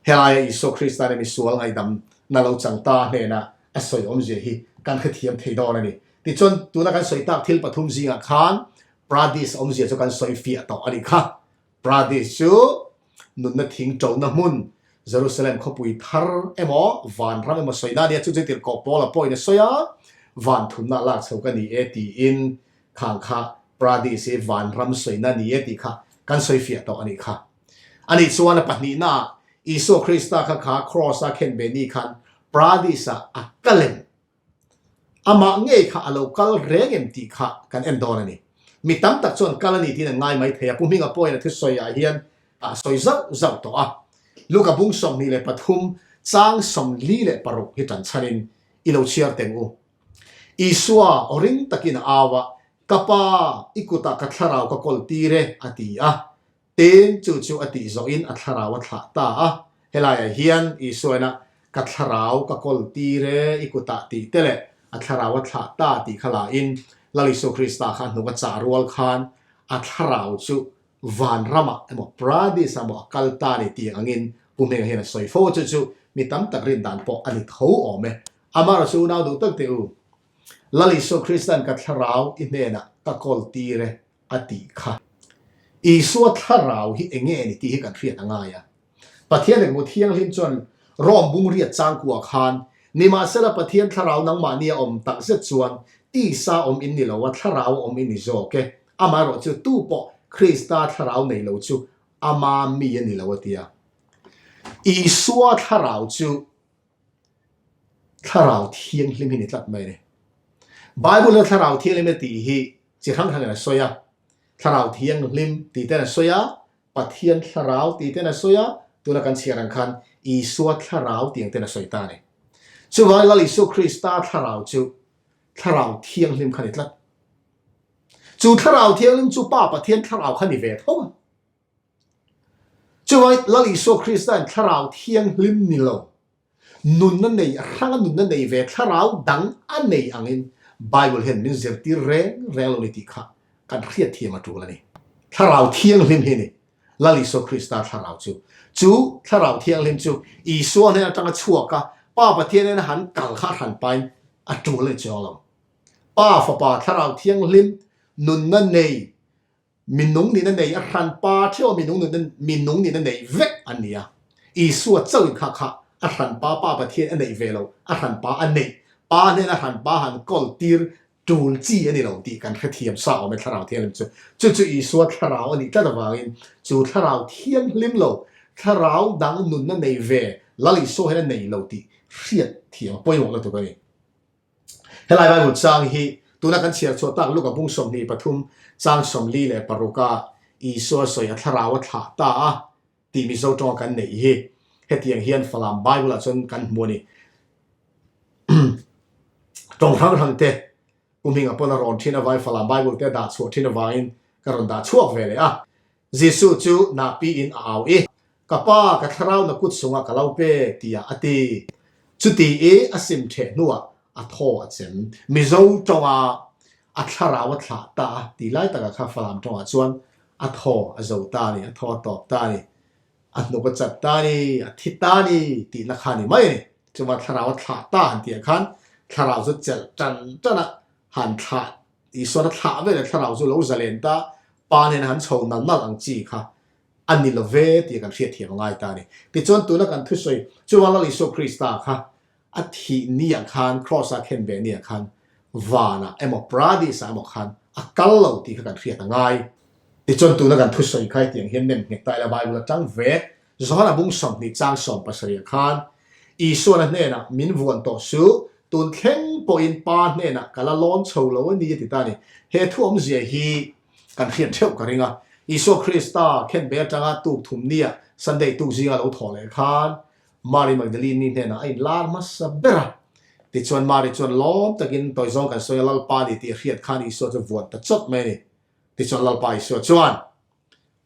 helaia Isua Krista nen misual ngaihdam na lo chang ta hnena a sawi awmzia hi kan hrethiam thei dawn a ni. Tichuan tuna kan sawi tak thil pathum zingah khan Paradis awmzia chu kan sawi fiah tawh a nih kha. Paradis chu nunna thing ṭona hmun, Jerusalem khawpui thar emaw, vanram emaw sawi na a nia, chu chu tirhkoh Paula pawhin a sawi a, van thumna lak chho ka ni e tiin khang kha Paradis hi vanram sawina a ni e tih kha kan sawi fiah tawh a nih kha. A nih chuan a pahnihnaah. Isua Krista kha kha Kraws-a khenbeh ni khan Paradis-ah a kal em? Amah ngei kha a lo kal reng em tih kha kan en dawn a ni. Mi tam tak chuan kal a ni tiin an ngai mai thei a, Pu Hminga pawhin a thusawi ah hian a sawi zauh zauh tawh a. Luka bung 23 chang 46 hi tan chhanin i lo chhiar teng u. Isua aw ring takin a au a, Ka Pa, i kutah ka thlarau ka kawl tir e, a ti a. Tin, chu chu a tih zawhin a thlarau a thlah ta a. Helaiah hian Isuain a Ka thlarau ka kawl tir e, i kutah tih te leh a thlarau a thlah ta tih kha lahin Lal Isua Krista kha a hnung a chah rual khan a thlarau chu van ramah emaw Paradis ah emaw a kal ta a ni tih angin Pu Hmenga hian a sawi fo a, chu chu mi tam tak rin dan pawh a ni tho awm e. Amaherawhchu chu unau duh tak teh u, Lal Isua Krista'n ka thlarau i hnenah ka kawl tir e a tih kha. Isua thlarau hi eng nge ni tih hi kan hriat a ngai a. Pathian lehkhabu thianghlim chuan Rom bung riat changkua khan, Nimahsela Pathian thlarau nangmahni a awm tak zet chuan tisa awm in ni lo a, thlarau awm in ni zawk e. Amaherawh chu tu pawh Krista thlarau nei lo chu ama mi a ni lo a ti a. Isua thlarau chu thlarau thianghlim hi ni tlat mai a ni. Bible-a thlarau thianghlim a tih hi chi hrang hrangin a sawi a, Thlarau Thianghlim tih ten a sawi a, Pathian Thlarau tih ten a sawi a, tuna kan chhiar ang khan Isua Thlarau tih ang ten a sawi ta a ni. Chuvangin Lal Isua Krista Thlarau chu Thlarau Thianghlim kha ni tlat. Chu Thlarau Thianghlim chu Pa Pathian Thlarau kha ni ve tho a. Chuvangin Lal Isua Krista in Thlarau Thianghlim ni lo, Nunna nei, a hranga nunna nei ve thlarau dang a nei angin Bible hian min zirtir reng reng lo ni tih kha kan hriatthiam a tul a ni. Thlarau Thianghlim hi ni Lal Isua Krista thlarau chu. Chu Thlarau Thianghlim chu Isua hnen atanga chhuak a, Pa Pathian hnena han kal kha a hran pain a tul a ni chuang lo. Pa, Fapa, Thlarau Thianghlim nunna nei Minung nihna nei a hran pa theuh a minung nunna minung nihna nei vek an ni a. Isua chauhin kha kha a hran pa Pa Pathian a neih ve lo, a hran pa a neih pa hnena hran pa han kawl tir tul chi a ni lo tih kan hrethiam sa awm e Thlarau Thianghlim chu. Chu chu Isua Thlarau a nih tlat avangin chu Thlarau Thianghlim lo, Thlarau dang nunna nei ve Lal Isua hian a nei lo tih hriat thiam a pawimawh lutuk a ni. Helai Bible chang hi tuna kan chhiar chhuah tak Luka bung 23 chang 46 a Isua sawi a thlarau a thlah ta a tih Mizo tawnga kan neih hi hetiang hian Falam Bible ah chuan kan hmu a ni. Tawng hrang hrang te Pu Hminga pawn a rawn thin avangin Falam Bible te a dah chhuah thin avangin ka rawn dah chhuak ve leh a. Jesuh chu nahpi in a au i, Ka Pa, ka thlarau na kut sungah ka lo pe, tiah a ti. Chuti i a sim theh hnuah a thaw a chem. Mizo tawnga a thlarau a thlah ta a ti lai takah kha Falam tawngah chuan a thaw a zo ta a ni, a thaw a tawp ta a ni, a hnuk a chat ta a ni, a thi ta a ni tihna kha a ni mai a ni. Chuvang thlarau a thlah ta han tihah khan thlarau chu chelh tan tan a han thlah Isuan a thlah vel a thlarau chu lo zalen ta, Pa nen han chho nal nal ang chi kha a ni lo ve tih kan hriatthiam a ngai ta a ni. Tichuan tuna kan thusawi chuvang Lal Isua Krista kha a thih ni ah khan, Kraws ah khen ve ni ah khan vanah emaw Paradis ah emaw khan a kal lo tih kha kan hriat a ngai. Tichuan tuna kan thusawi kha hetiang hian nem nghet ta ila Bible atang ve Johana bung 20 chang 70 ah khan Isuan a hnenah min vuan tawh suh, tun thleng pawhin Pa hnenah ka la lawn chho lo a ni a ti ta a ni. He thu awmzia hi kan hriat theuh ka ring a, Isua Krista khenbe atanga tuk thum nia Sunday tuk zinga lo thawh leh khan Mary Magdalene ni hnenah a inlar hmasa ber a. Tichuan Mary chuan lawm takin tawizawng kan sawi a, Lalpa ni tih a hriat khan Isua chu vuan ta chawt mai a ni. Tichuan Lalpa Isua chuan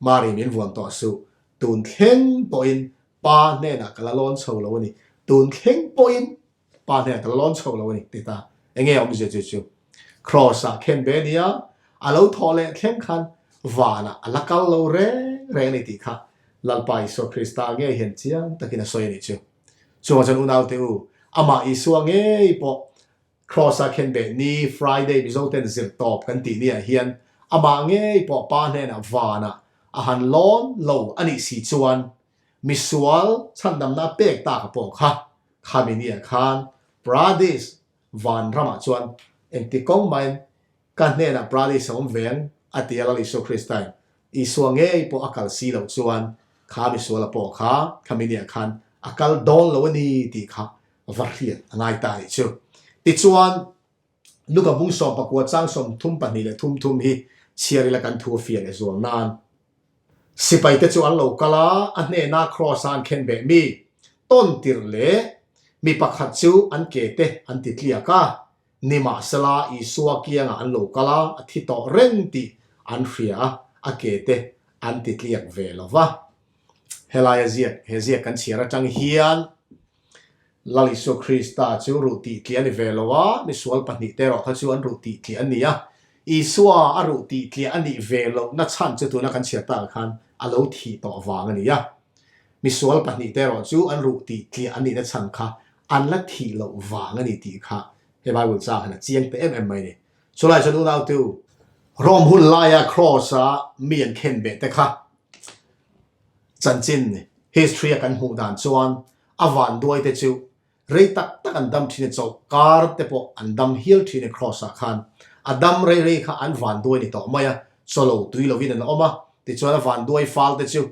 Mary min vuan tawh suh, tun thleng pawhin Pa hnenah ka la lawn chho lo a ni, tun thleng pawhin Pa hnenah ka la lawn chho lo a ni ti ta. Enge awmzia chu chu? Kraws-ah khen ve nia, a lo thawh leh thleng khan vanah a la kal lo reng reng a ni tih kha Lalpa Isua Krista ngei hian chiang takin a sawi a nih chu. Chungah chuan unaute u, amah Isua ngei pawh Kraws-a khenbeh ni Friday Mizo ten zir tawp kan tih niah hian amah ngei pawh pa hnenah vanah a han lawn lo a nih si chuan misual chhandamna a pek tak a pawh kha khami niah khan Paradis van ramah chuan engti kawng main ka hnenah Paradis a awm veng a ti a Lal Isua Kristain Isua ngei pawh a kal si loh chuan. Kha misuala pawh kha khami nia khan a kal dawn lo a ni tih kha va hriat a ngai ta a nih chu. Tichuan, Luka bung 14 chang 32 leh thum thum hi chhiar ila kan thu a fiah leh zual nan. Sipaite chu an lo kal a, a hnena kraws-a an khen beh mi tawn tirh leh mi pakhat chu an ke te an ti tliak a, nimahsela Isua kiangah an lo kal a, a thi tawh reng tih an hria a, a ke te an ti tliak ve lo va. Helaia ziak, he ziak kan chhiar atang hian Lal Isua Krista chu ruh tih tliah a ni ve lo a, misual pahnihte erawh kha chu an ruh tih tliah a ni a. Isua a ruh tih tliah a nih ve lohna chhan chu tuna kan chhiar takah khan a lo thih tawh vang a ni a. Misual pahnihte erawh chu an ruh tih tliah a nihna chhan kha an la thih loh vang a ni tih kha he Bible chang hian a chiang ta em em mai a ni. Chulai chuan unautu, Rome hun laia Kraws-a mi an khenbeh te kha Chanchin, history, a kan hmuh dan chuan a vanduai te chu rei tak tak an dam thin a, chawlh kar te pawh an dam hial thin a, Kraws ah khan a dam rei rei kha an vanduai ni tawh mai a, chawlo tui lovin an awm a, tichuan a vanduai fal te chu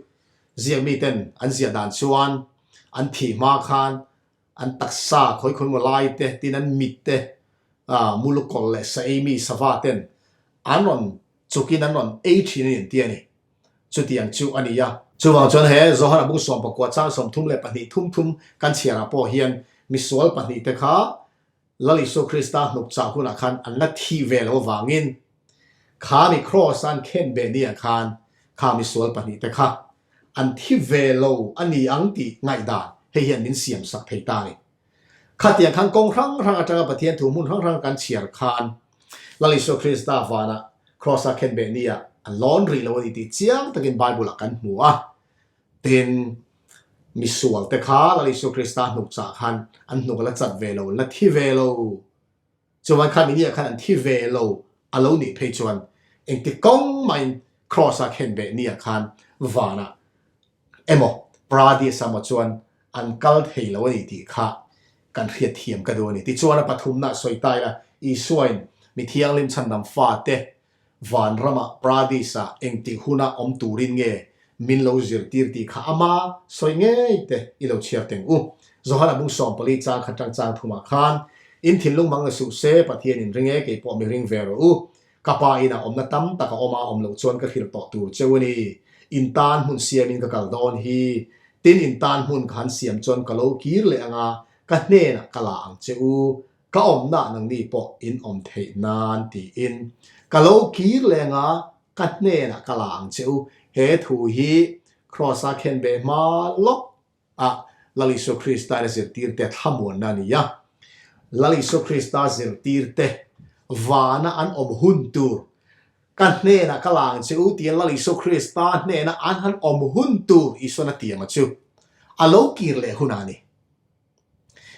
ziak mi ten an ziah dan chuan an thih hma khan an taksa khawi khawi maw lai te tin an mit te mulukawlh leh sa ei mi sava ten an rawn chukin an rawn ei thin a ni an ti a ni. Chutiang chu a ni a. Chuvang chuan he Johana bung 19 chang 32 thum thum kan chhiarah pawh hian misual pahnihte kha Lal Isua Krista hnuk chah hunah khan an la thih ve lo avangin kha mi kraws an khen beh niah khan kha misual pahnihte kha an thi ve lo a ni ang tih ngaihdan hei hian min siam sak thei ta a ni. Khatiang khan kawng hrang hrang atanga Pathian thu hmun hrang hrang kan chhiar khan Lal Isua Krista vanah Kraws-a khenbeh nia an lawn rih lo a ni tih chiang takin Bible-ah kan hmu a. Tin, misualte kha Lal Isua Krista hnuk chah khan an hnuk a la chat ve lo, an la thi ve lo. Chuan kha miniah khan an thi ve lo a lo nih phei chuan engti kawng mahin Kraws-a khenbeh nia khan vanah emaw Paradis-ah maw chuan an kal thei lo a ni tih kha kan hriat thiam ka duh a ni. Tichuan a pathumna sawi ta ila Isuain mi thianghlim chhandam fate Vanramah Paradis-ah engtik huna awm turin nge min lo zirtir tih kha ama sawi ngei te i lo chhiar teng u. Johana bung 14 chang khat tang chang thumah khan, In thinlung mang la suh se, Pathian in ring e, kei pawh mi ring ve rawh u. Ka pa inah awmna tam tak a awm a, awm loh chuan ka hrilh tawh tur cheu a ni. In tan hmun siamin ka kal dawn hi. Tin, in tan hmun ka han siam chuan ka lo kir leh ang a, ka hnenah ka la ang che u. Ka awmna nangni pawh in awm theih nan tiin ka lo kir leng a, ka hnenah ka la ang che u. He thu hi Kraws-a khenbeh hma lawk a Lal Isua Krista in a zirtirte thlamuanna a ni a. Lal Isua Krista zirtirte vana an awm hun tur ka hnenah ka la ang che u tiin Lal Isua Krista hnena an han awm hun tur Isuan a tiam a chu a lo kir leh hunah a ni.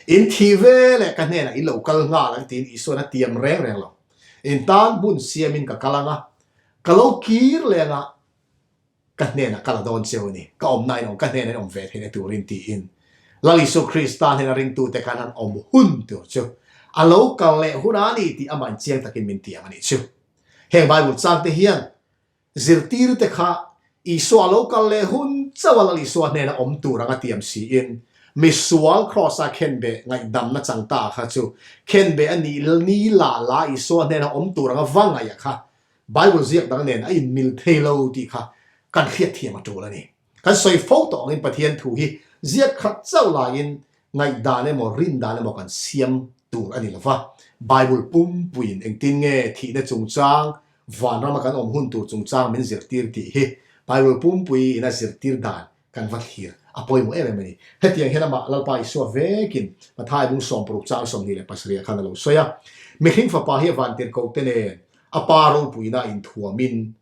In thih ve leh ka hnenah i lo kal nghal ang tiin Isuan a tiam reng reng lo. In tan hmun siamin ka kal ang a, ka lo kir leng a, ka hnenah ka la dawn cheu a ni, ka awmna in awm, ka hnenah in awm ve theihna turin tiin Lal Isua Krista hnena ringtute khan an awm hun tur chu a lo kal leh hun a ni tih amah in chiang takin min tiam a nih chu. Heng Bible changte hian Zirtirte kha Isua lo kal leh hun chauh a Lal Isua hnena awm tur anga tiam siin, misual Kraws-a khenbeh ngaihdamna chang ta kha chu khenbeh a nih ni la la Isua hnena awm tur anga va ngaih a kha Bible ziak dang nen a inmil thei lo tih kha kan hriatthiam a tul a ni. Kan sawi fo tawh angin Pathian thu hi ziak khat chauh laiin ngaihdan emaw rindan emaw kan siam tur a ni lo va. Bible pumpuiin engtin nge thihna chungchang, vanrama kan awm hun tur chungchang min zirtir tih hi Bible pumpuiin a zirtir dan kan va thlir a pawimawh em em a ni. Hetiang hian amah Lalpa Isua vekin Mathai bung 60 chang 27 ah khan a lo sawi a, Mihring fapa hi a vantirhkohte nen a pa ropuina inthuamin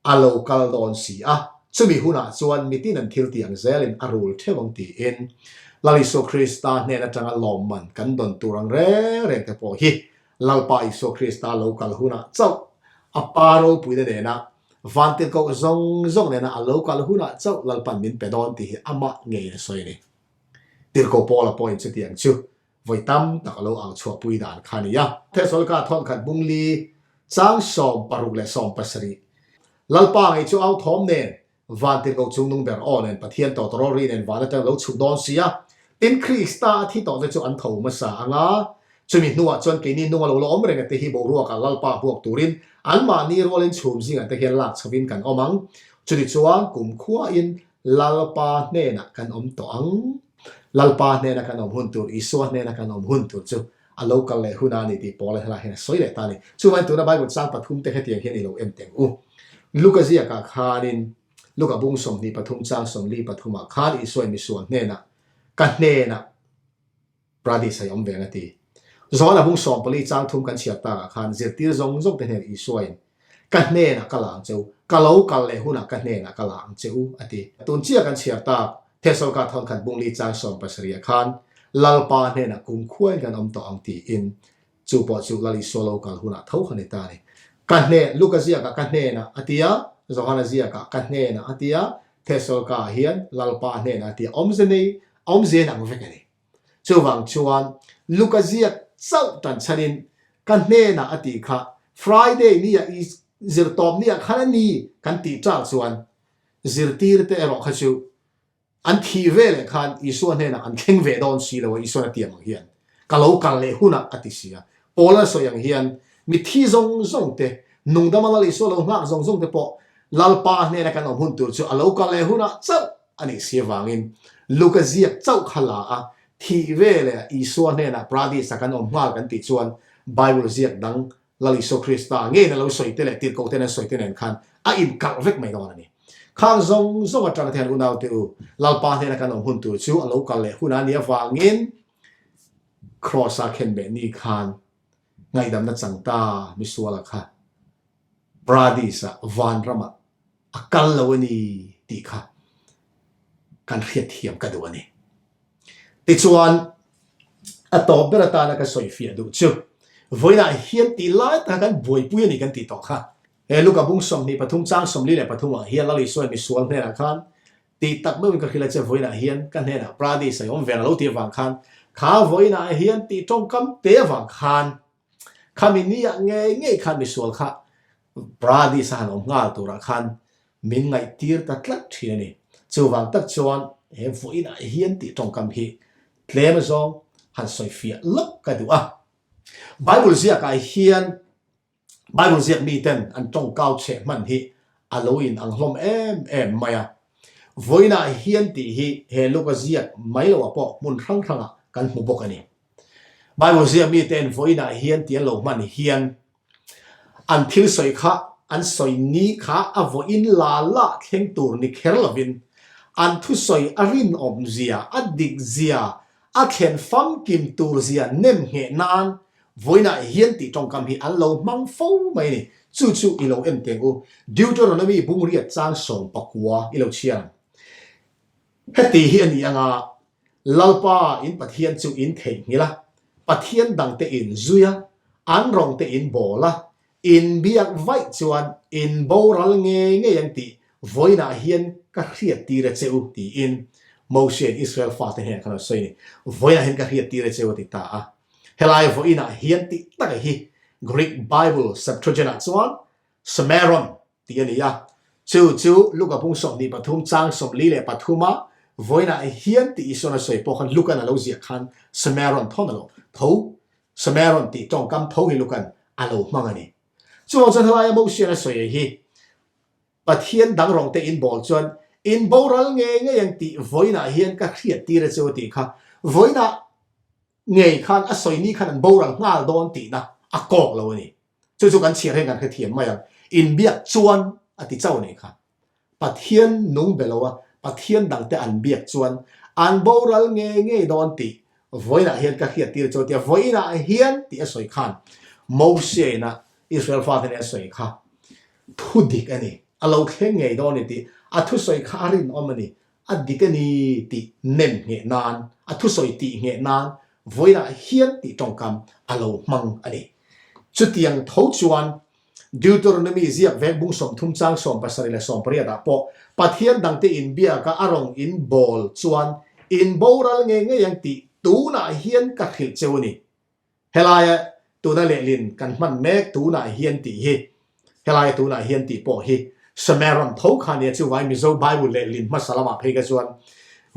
A lo kal dawn si a, chumi hunah chuan mitin an thil tih ang zelin a rul theuh ang tiin Lal Isua Krista hnen atanga lawmman kan dawn tur ang reng reng te pawh hi Lalpa Isua Krista lo kal hunah chauh a Pa ropuina nena vantirhkoh zawng zawng nena a lo kal hunah chauh Lalpan min pe dawn tih hi amah ngeiin a sawi a ni. Tirhkoh Paula pawhin chutiang chu Vawi tam tak a lo ang chhuahpui dan kha a ni a. Thesalonika thawnkhat bungli chang 60 leh 70 Lalpa ngei chu au thawm nen. Vantirhkoh chungnung ber aw nen Pathian tawtawrawl ri nen van atang lo chhuk dawn si a. Tin, Krista a thi tawhte chu an tho hmasa ang a, chumi hnuah chuan keini nunga lo la awm reng ate hi boruakah Lalpa buak turin anmahni rualin chhum zingah te hian lak chhovin kan awm ang. Chutichuan kumkhuain Lalpa hnenah kan awm tawh ang. Lalpa hnena kan awm hun tur, Isua hnena kan awm hun tur chu a lo kal leh hun a ni tih Paula helaiah hian a sawi leh ta a ni. Chuvangin tuna Bible chang pathum te hetiang hian i lo en teng u. Luka ziakah khanin, Luka bung 23 chang 43 ah khan Isuain misual hnenah, Ka hnenah Pradis a i awm ve ang a ti. Johana bung 14 chang thum kan chhiar takah khan zirtir zawng zawng te hnenah Isuain, Ka hnenah ka la ang che u, ka lo kal leh hunah ka hnenah ka la ang che u, a ti. Tun chiah kan chhiar tak, Thessalka thawnkhat bung li chang 70 ah khan, Lalpa hnenah kumkhuain kan awm tawh ang tiin, chu pawh chu Lal Isua lo kal hunah tho kha ni ta a ni. Ka hne, Luka ziakah ka hnenah a ti a, Johana ziakah ka hnenah a ti a, Thessalka ah hian Lalpa hnenah a ti a, awmze nei, awmze in ang vek a ni. Chuvang chuan Luka ziak chauh tan chhanin ka hnenah a tih kha Friday nia i zirtawp nia khan a ni kan tih chal chuan zirtirte erawh kha chu an thih ve leh khan Isua hnenah an thleng ve dawn si lo a, Isuan a tiam ang hian ka lo kal leh hunah a ti si a. Paula sawi ang hian mitthi zawng zawng te, nungdama Lal Isua lo nghak zawng zawng te pawh Lalpa hnena kan awm hun tur chu a lo kal leh hunah chauh a nih si avangin Luka ziak chauh kha la a, thih veleh Isua hnenah Paradis-a kan awm nghal kan tih chuan Bible ziak dang Lal Isua Krista ngeiin a lo sawi te leh tirhkoh ten an sawi te nen khan a inkalh vek mai dawn a ni. Khang zawng zawng atanga te hian unaute u, Lalpa hnena kan awm hun tur chu a lo kal leh hun a nih avangin Kraws-a khenbeh ni khan ngaihdamna chang ta misuala kha Paradis-ah, vanramah a kal lo a ni tih kha kan hriatthiam ka duh a ni. Tichuan, a tawp ber atana ka sawifiah duh chu, vawiinah hian tih lai taka kan buaipui a ni kan tih tawh kha. He Luka bung 23 chang 43 ah hian Lal Isuain misual hnenah khan tih tak meuhin ka hrilh a che, vawiinah hian ka hnenah Paradis a awm ve ang a lo tih avang khan, kha vawiinah hian tih tawngkam te avang khan Khami ni ah ngei ngei khan misual kha Paradis a han awm nghal turah khan min ngaihtir ta tlat thin a ni. Chuvang tak chuan he vawiin ah hian tih tawngkam hi tlem azawng han sawifiah lawk ka duh a. Bible ziak ah hian Bible ziak miten an tawngkau chheh hman hi a lo in ang hlawm em em mai a. Vawiin ah hian tih hi he Luka ziak mai lo ah pawh hmun hrang hrang ah kan hmu bawk a ni. Bible ziak mite'n vawiinah hian ti an lo hman hian an thil sawi kha an sawi ni kha a vawiin la la thleng tur ni kher lovin an thusawi a rinawm zia, a dik zia, a thlen famkim tur zia nem ngheh nan vawiinah hian tih tawngkam hi an lo hmang fo mai a ni. Chu chu i lo en teng u. Deuteronomy bungriat chang 19 i lo chhiar ang. Heti hi a ni anga Lalpa in Pathian chu in theihnghilh a, Pathian dangte in zui a, an rawngte in bawl a, in biak vaih chuan in boral ngei ngei ang tih vawiinah hian ka hriattir a che u tiin Moshe'n Israel fate hnenah khan a sawi a ni. Vawiinah hian ka hriattir a che u a ti ta a. Helai vawiinah hian tih taka hi Greek Bible Septuagint-ah chuan Samaron tih a ni a. Chu chu Luka bung 23 chang 43 a vawiinah hian tih Isuan a sawi pawh khan Lukan a lo ziah khan Samaron thawn a lo tho Samaron tih tawngkam tho hi Lukan a lo hmang a ni. Chuvang chuan helaia Mosian a sawi hi Pathian dang rawng te in bawl chuan in boral ngei ngei ang tih vawiinah hian ka hriat tir a chu a tih kha vawiinah ngei khan a sawi ni khan an boral nghal dawn tihna a kawk lo a ni. Chu chu kan chhiar hian kan hrethiam mai ang. Inbiak chuan a ti chauh nih kha. Pathian nung be lo a, Pathian dangte an biak chuan an boral ngei ngei dawn tih vawiinah hian ka hriat tir chu a ti a. Vawiinah hian tih a sawi khan Mosea-ina Israel fate nen a sawi kha thu dik a ni. A lo thleng ngei dawn a ni tih a thusawi kha a rinawm a ni. A dik a ni tih nem ngheh nan, a thusawi tih ngheh nan vawiinah hian tih tawngkam a lo hmang a ni. Chutiang tho chuan Deuteronomy ziak vek bung 30 chang 70 leh 80 ah pawh Pathian dangte inbiaka a rawng in bawl chuan in boral ngei ngei ang tih tunah hian ka hrilh cheu a ni. Helaia tuna lehlin kan hman mek tunah hian tih hi, helaia tunah hian tih pawh hi. Samaron tho kha nia chuvai Mizo Bible lehlin hmasa lamah phei kha chuan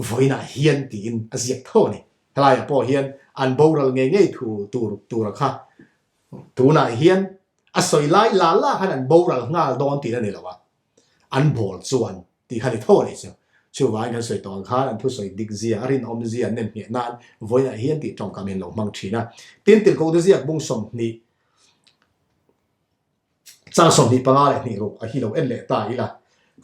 vawiinah hian tiin a ziak tho a ni. Helaiah pawh hian an boral ngei ngei thu tur tura kha tunah hian a sawi lai la la khan an boral nghal dawn tih a ni lo a, an bawl chuan tih kha ni tho a nih chu. Chuvangin kan sawi tawh ang khan an thusawi dik zia, a rinawm zia an nem ngheh nan vawiinah hian tih tawngkam hi an lo hmang thin a. Tin, Tirhkohte ziak bung 20 Chang 25 leh hnih ruk a hi lo en leh ta ila.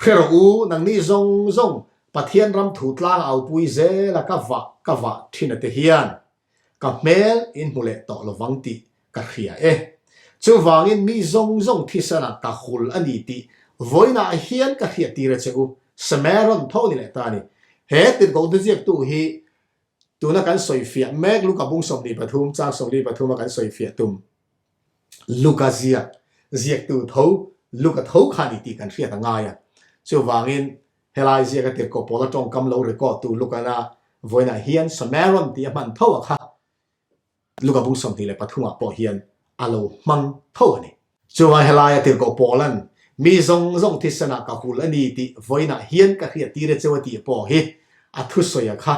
Hre rawh u, nangni zawng zawng Pathian ram thu tlang aupui zela ka vah ka vah thin ate hian ka hmel in hmu leh tawh lovang tih ka hria e. Chuvangin mi zawng zawng thisanah ka hul a ni tih vawiinah hian ka hriattir a che u, Samaron tho ni leh ta a ni. He tirhkohte ziaktu hi tuna kan sawifiah mek Luka bung 23 chang 43 a kan sawifiah tum. Luka ziak, ziaktu tho, Luka tho kha ni tih kan hriat a ngai a. Chuvangin, helai ziaka tirhkoh pawla tawngkam lo record tu Lukana vawiinah hian Samaron tih a hman tho a kha Luka bung 23 ah pawh hian a lo hmang tho a ni. Chuvang helaia tirhkoh Paulan mi zawng zawng thisenah ka hul a ni tih vawiinah hian ka hriat tir e cheu a tih pawh hi a thusawi a kha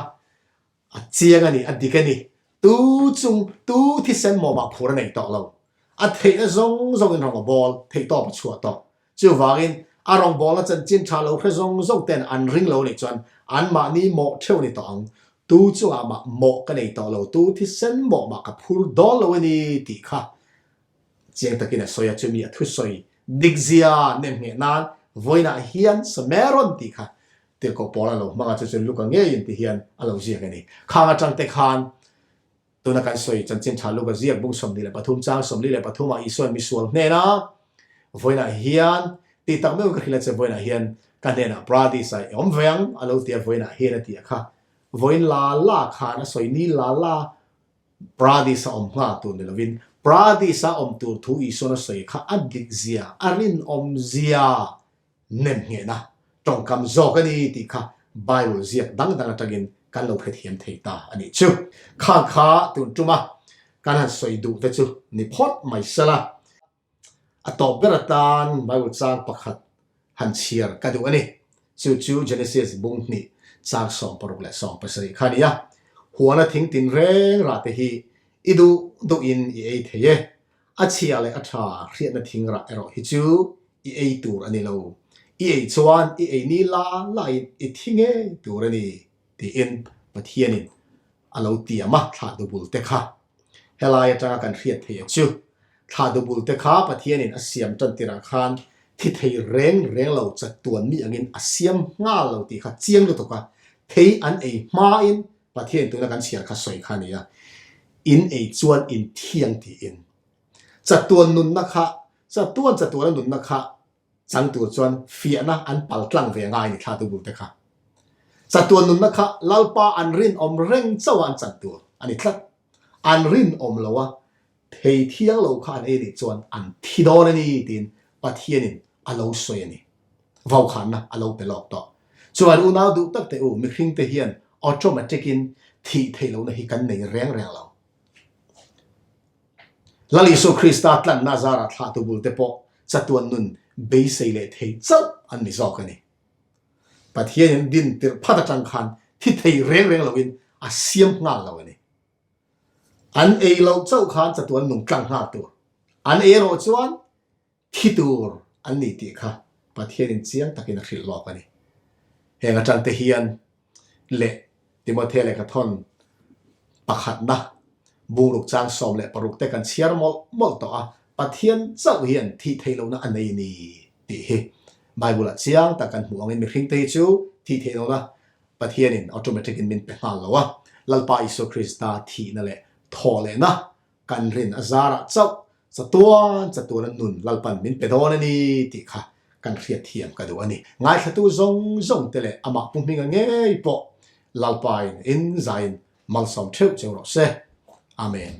A chiang a ni, a dik a ni. Tu chung, tu thisen mawmah phur a nei tawh lo. A theihna zawng zawngin rawng a bawl, theihtawp a chhuah tawh. Chuvangin, a rawngbawlna chanchin tha lo hre zawng zawng ten an ring lo nih chuan anmahni mawh theuh a ni tawh ang. Tu chungah mah mawh ka nei tawh lo, tu thisen mawh mah ka phur dawn lo a ni tih kha chiang takin a sawi a, chumi a thusawi dikzia nemngheh nan vawiinah hian Samaron tih kha Tirhkoh Paul a lo hmang a, chu chu Luka ngeiin ti hian a lo ziak a ni. Khang atang te khan tuna kan sawi chanchin tha Luka ziak bung 23 chang 43 ah Isua'n misual hnena vawiinah hian tih tak meuhin ka hrilh a che vawiinah hian ka hnenah Paradis ah i awm ve ang a lo ti a vawiinah hian a ti a kha vawiin la la khan a sawi ni la la Paradis a awm nghal tur ni lovin Paradis a awm tur thu Isua'n a sawi kha a dik zia a rinawm zia nemnghehna tawngkam zawk a ni tih kha Bible ziak dang dang atangin kan lo hrethiam thei ta a nih chu. Khang kha tun tuma kan han sawi duh te chu ni phawt mai sela. A tawp ber atan Bible chang pakhat han chhiar ka duh a ni. Chu chu Genesis bung hnih chang 60 leh 70 kha a ni a. Huana thing tin reng rah te hi i duh duhin i ei thei e. A chhia leh a tha hriatna thing rah erawh hi chu i ei tur a ni lo. I ei chuan i ei ni la laiin i thi ngei tur a ni, tiin Pathianin a lo tiam a, thlah dubul te kha. Helai atanga kan hriat theih a chu, thlah dubul te kha Pathianin a siam tan tirah khan thi thei reng reng lo chatuan mi angin a siam nghal lo tih kha chiang lutuk a, thei an ei hmain Pathian tuna kan chhiar kha sawi kha a ni a, in ei chuan in thiang tiin. Chatuan nunna kha, chatuan chatuana nunna kha chang tur chuan fiahna an pal tlang ve ngai ni thla tubul te kha. Chatuan nunna kha Lalpa an rinawm reng chauh a an chan tur a ni tlat. An rinawm lo a, thei thiang lo kha an ei nih chuan an thi dawn a ni tiin Pathianin a lo sawi a ni. Vaukhanna a lo pe lawk tawh. Chuan unau duh tak teh u, mihringte hian automatic in thih theih lohna hi kan nei reng reng lo. Lal Isua Krista tlanna zarah thlahtu bulte pawh chatuan nun beisei leh thei chauh an ni zawk a ni. Pathianin din tirh phat atang khan thi thei reng reng loin a siam nghal lo a ni. An ei loh chauh khan chatuan nung tlang nghal tur. An ei erawh chuan thi tur an ni tih kha Pathianin chiang takin a hrilh lawk a ni. Heng atangte hian leh Timothea lehkhathawn pakhatna bungruk chang 16 te kan chhiar mawlh mawlh tawh a, Pathian chauh hian thih theih lohna a nei ni tih hi Bible-ah chiang tak kan hmuh angin mihringte hi chu thih theih lohna Pathianin automatic-in min pe nghal lo a, Lalpa Isua Krista thihna leh thawhlehna Kan rin a zarah chauh chatuan chatuana nun Lalpan min pe dawn a ni tih kha kan hriatthiam ka duh a ni. Ngaithlatu zawng zawng te leh amah Pu Hminga ngei pawh Lalpain in zaiin malsawm theuh cheu rawh se. Amen.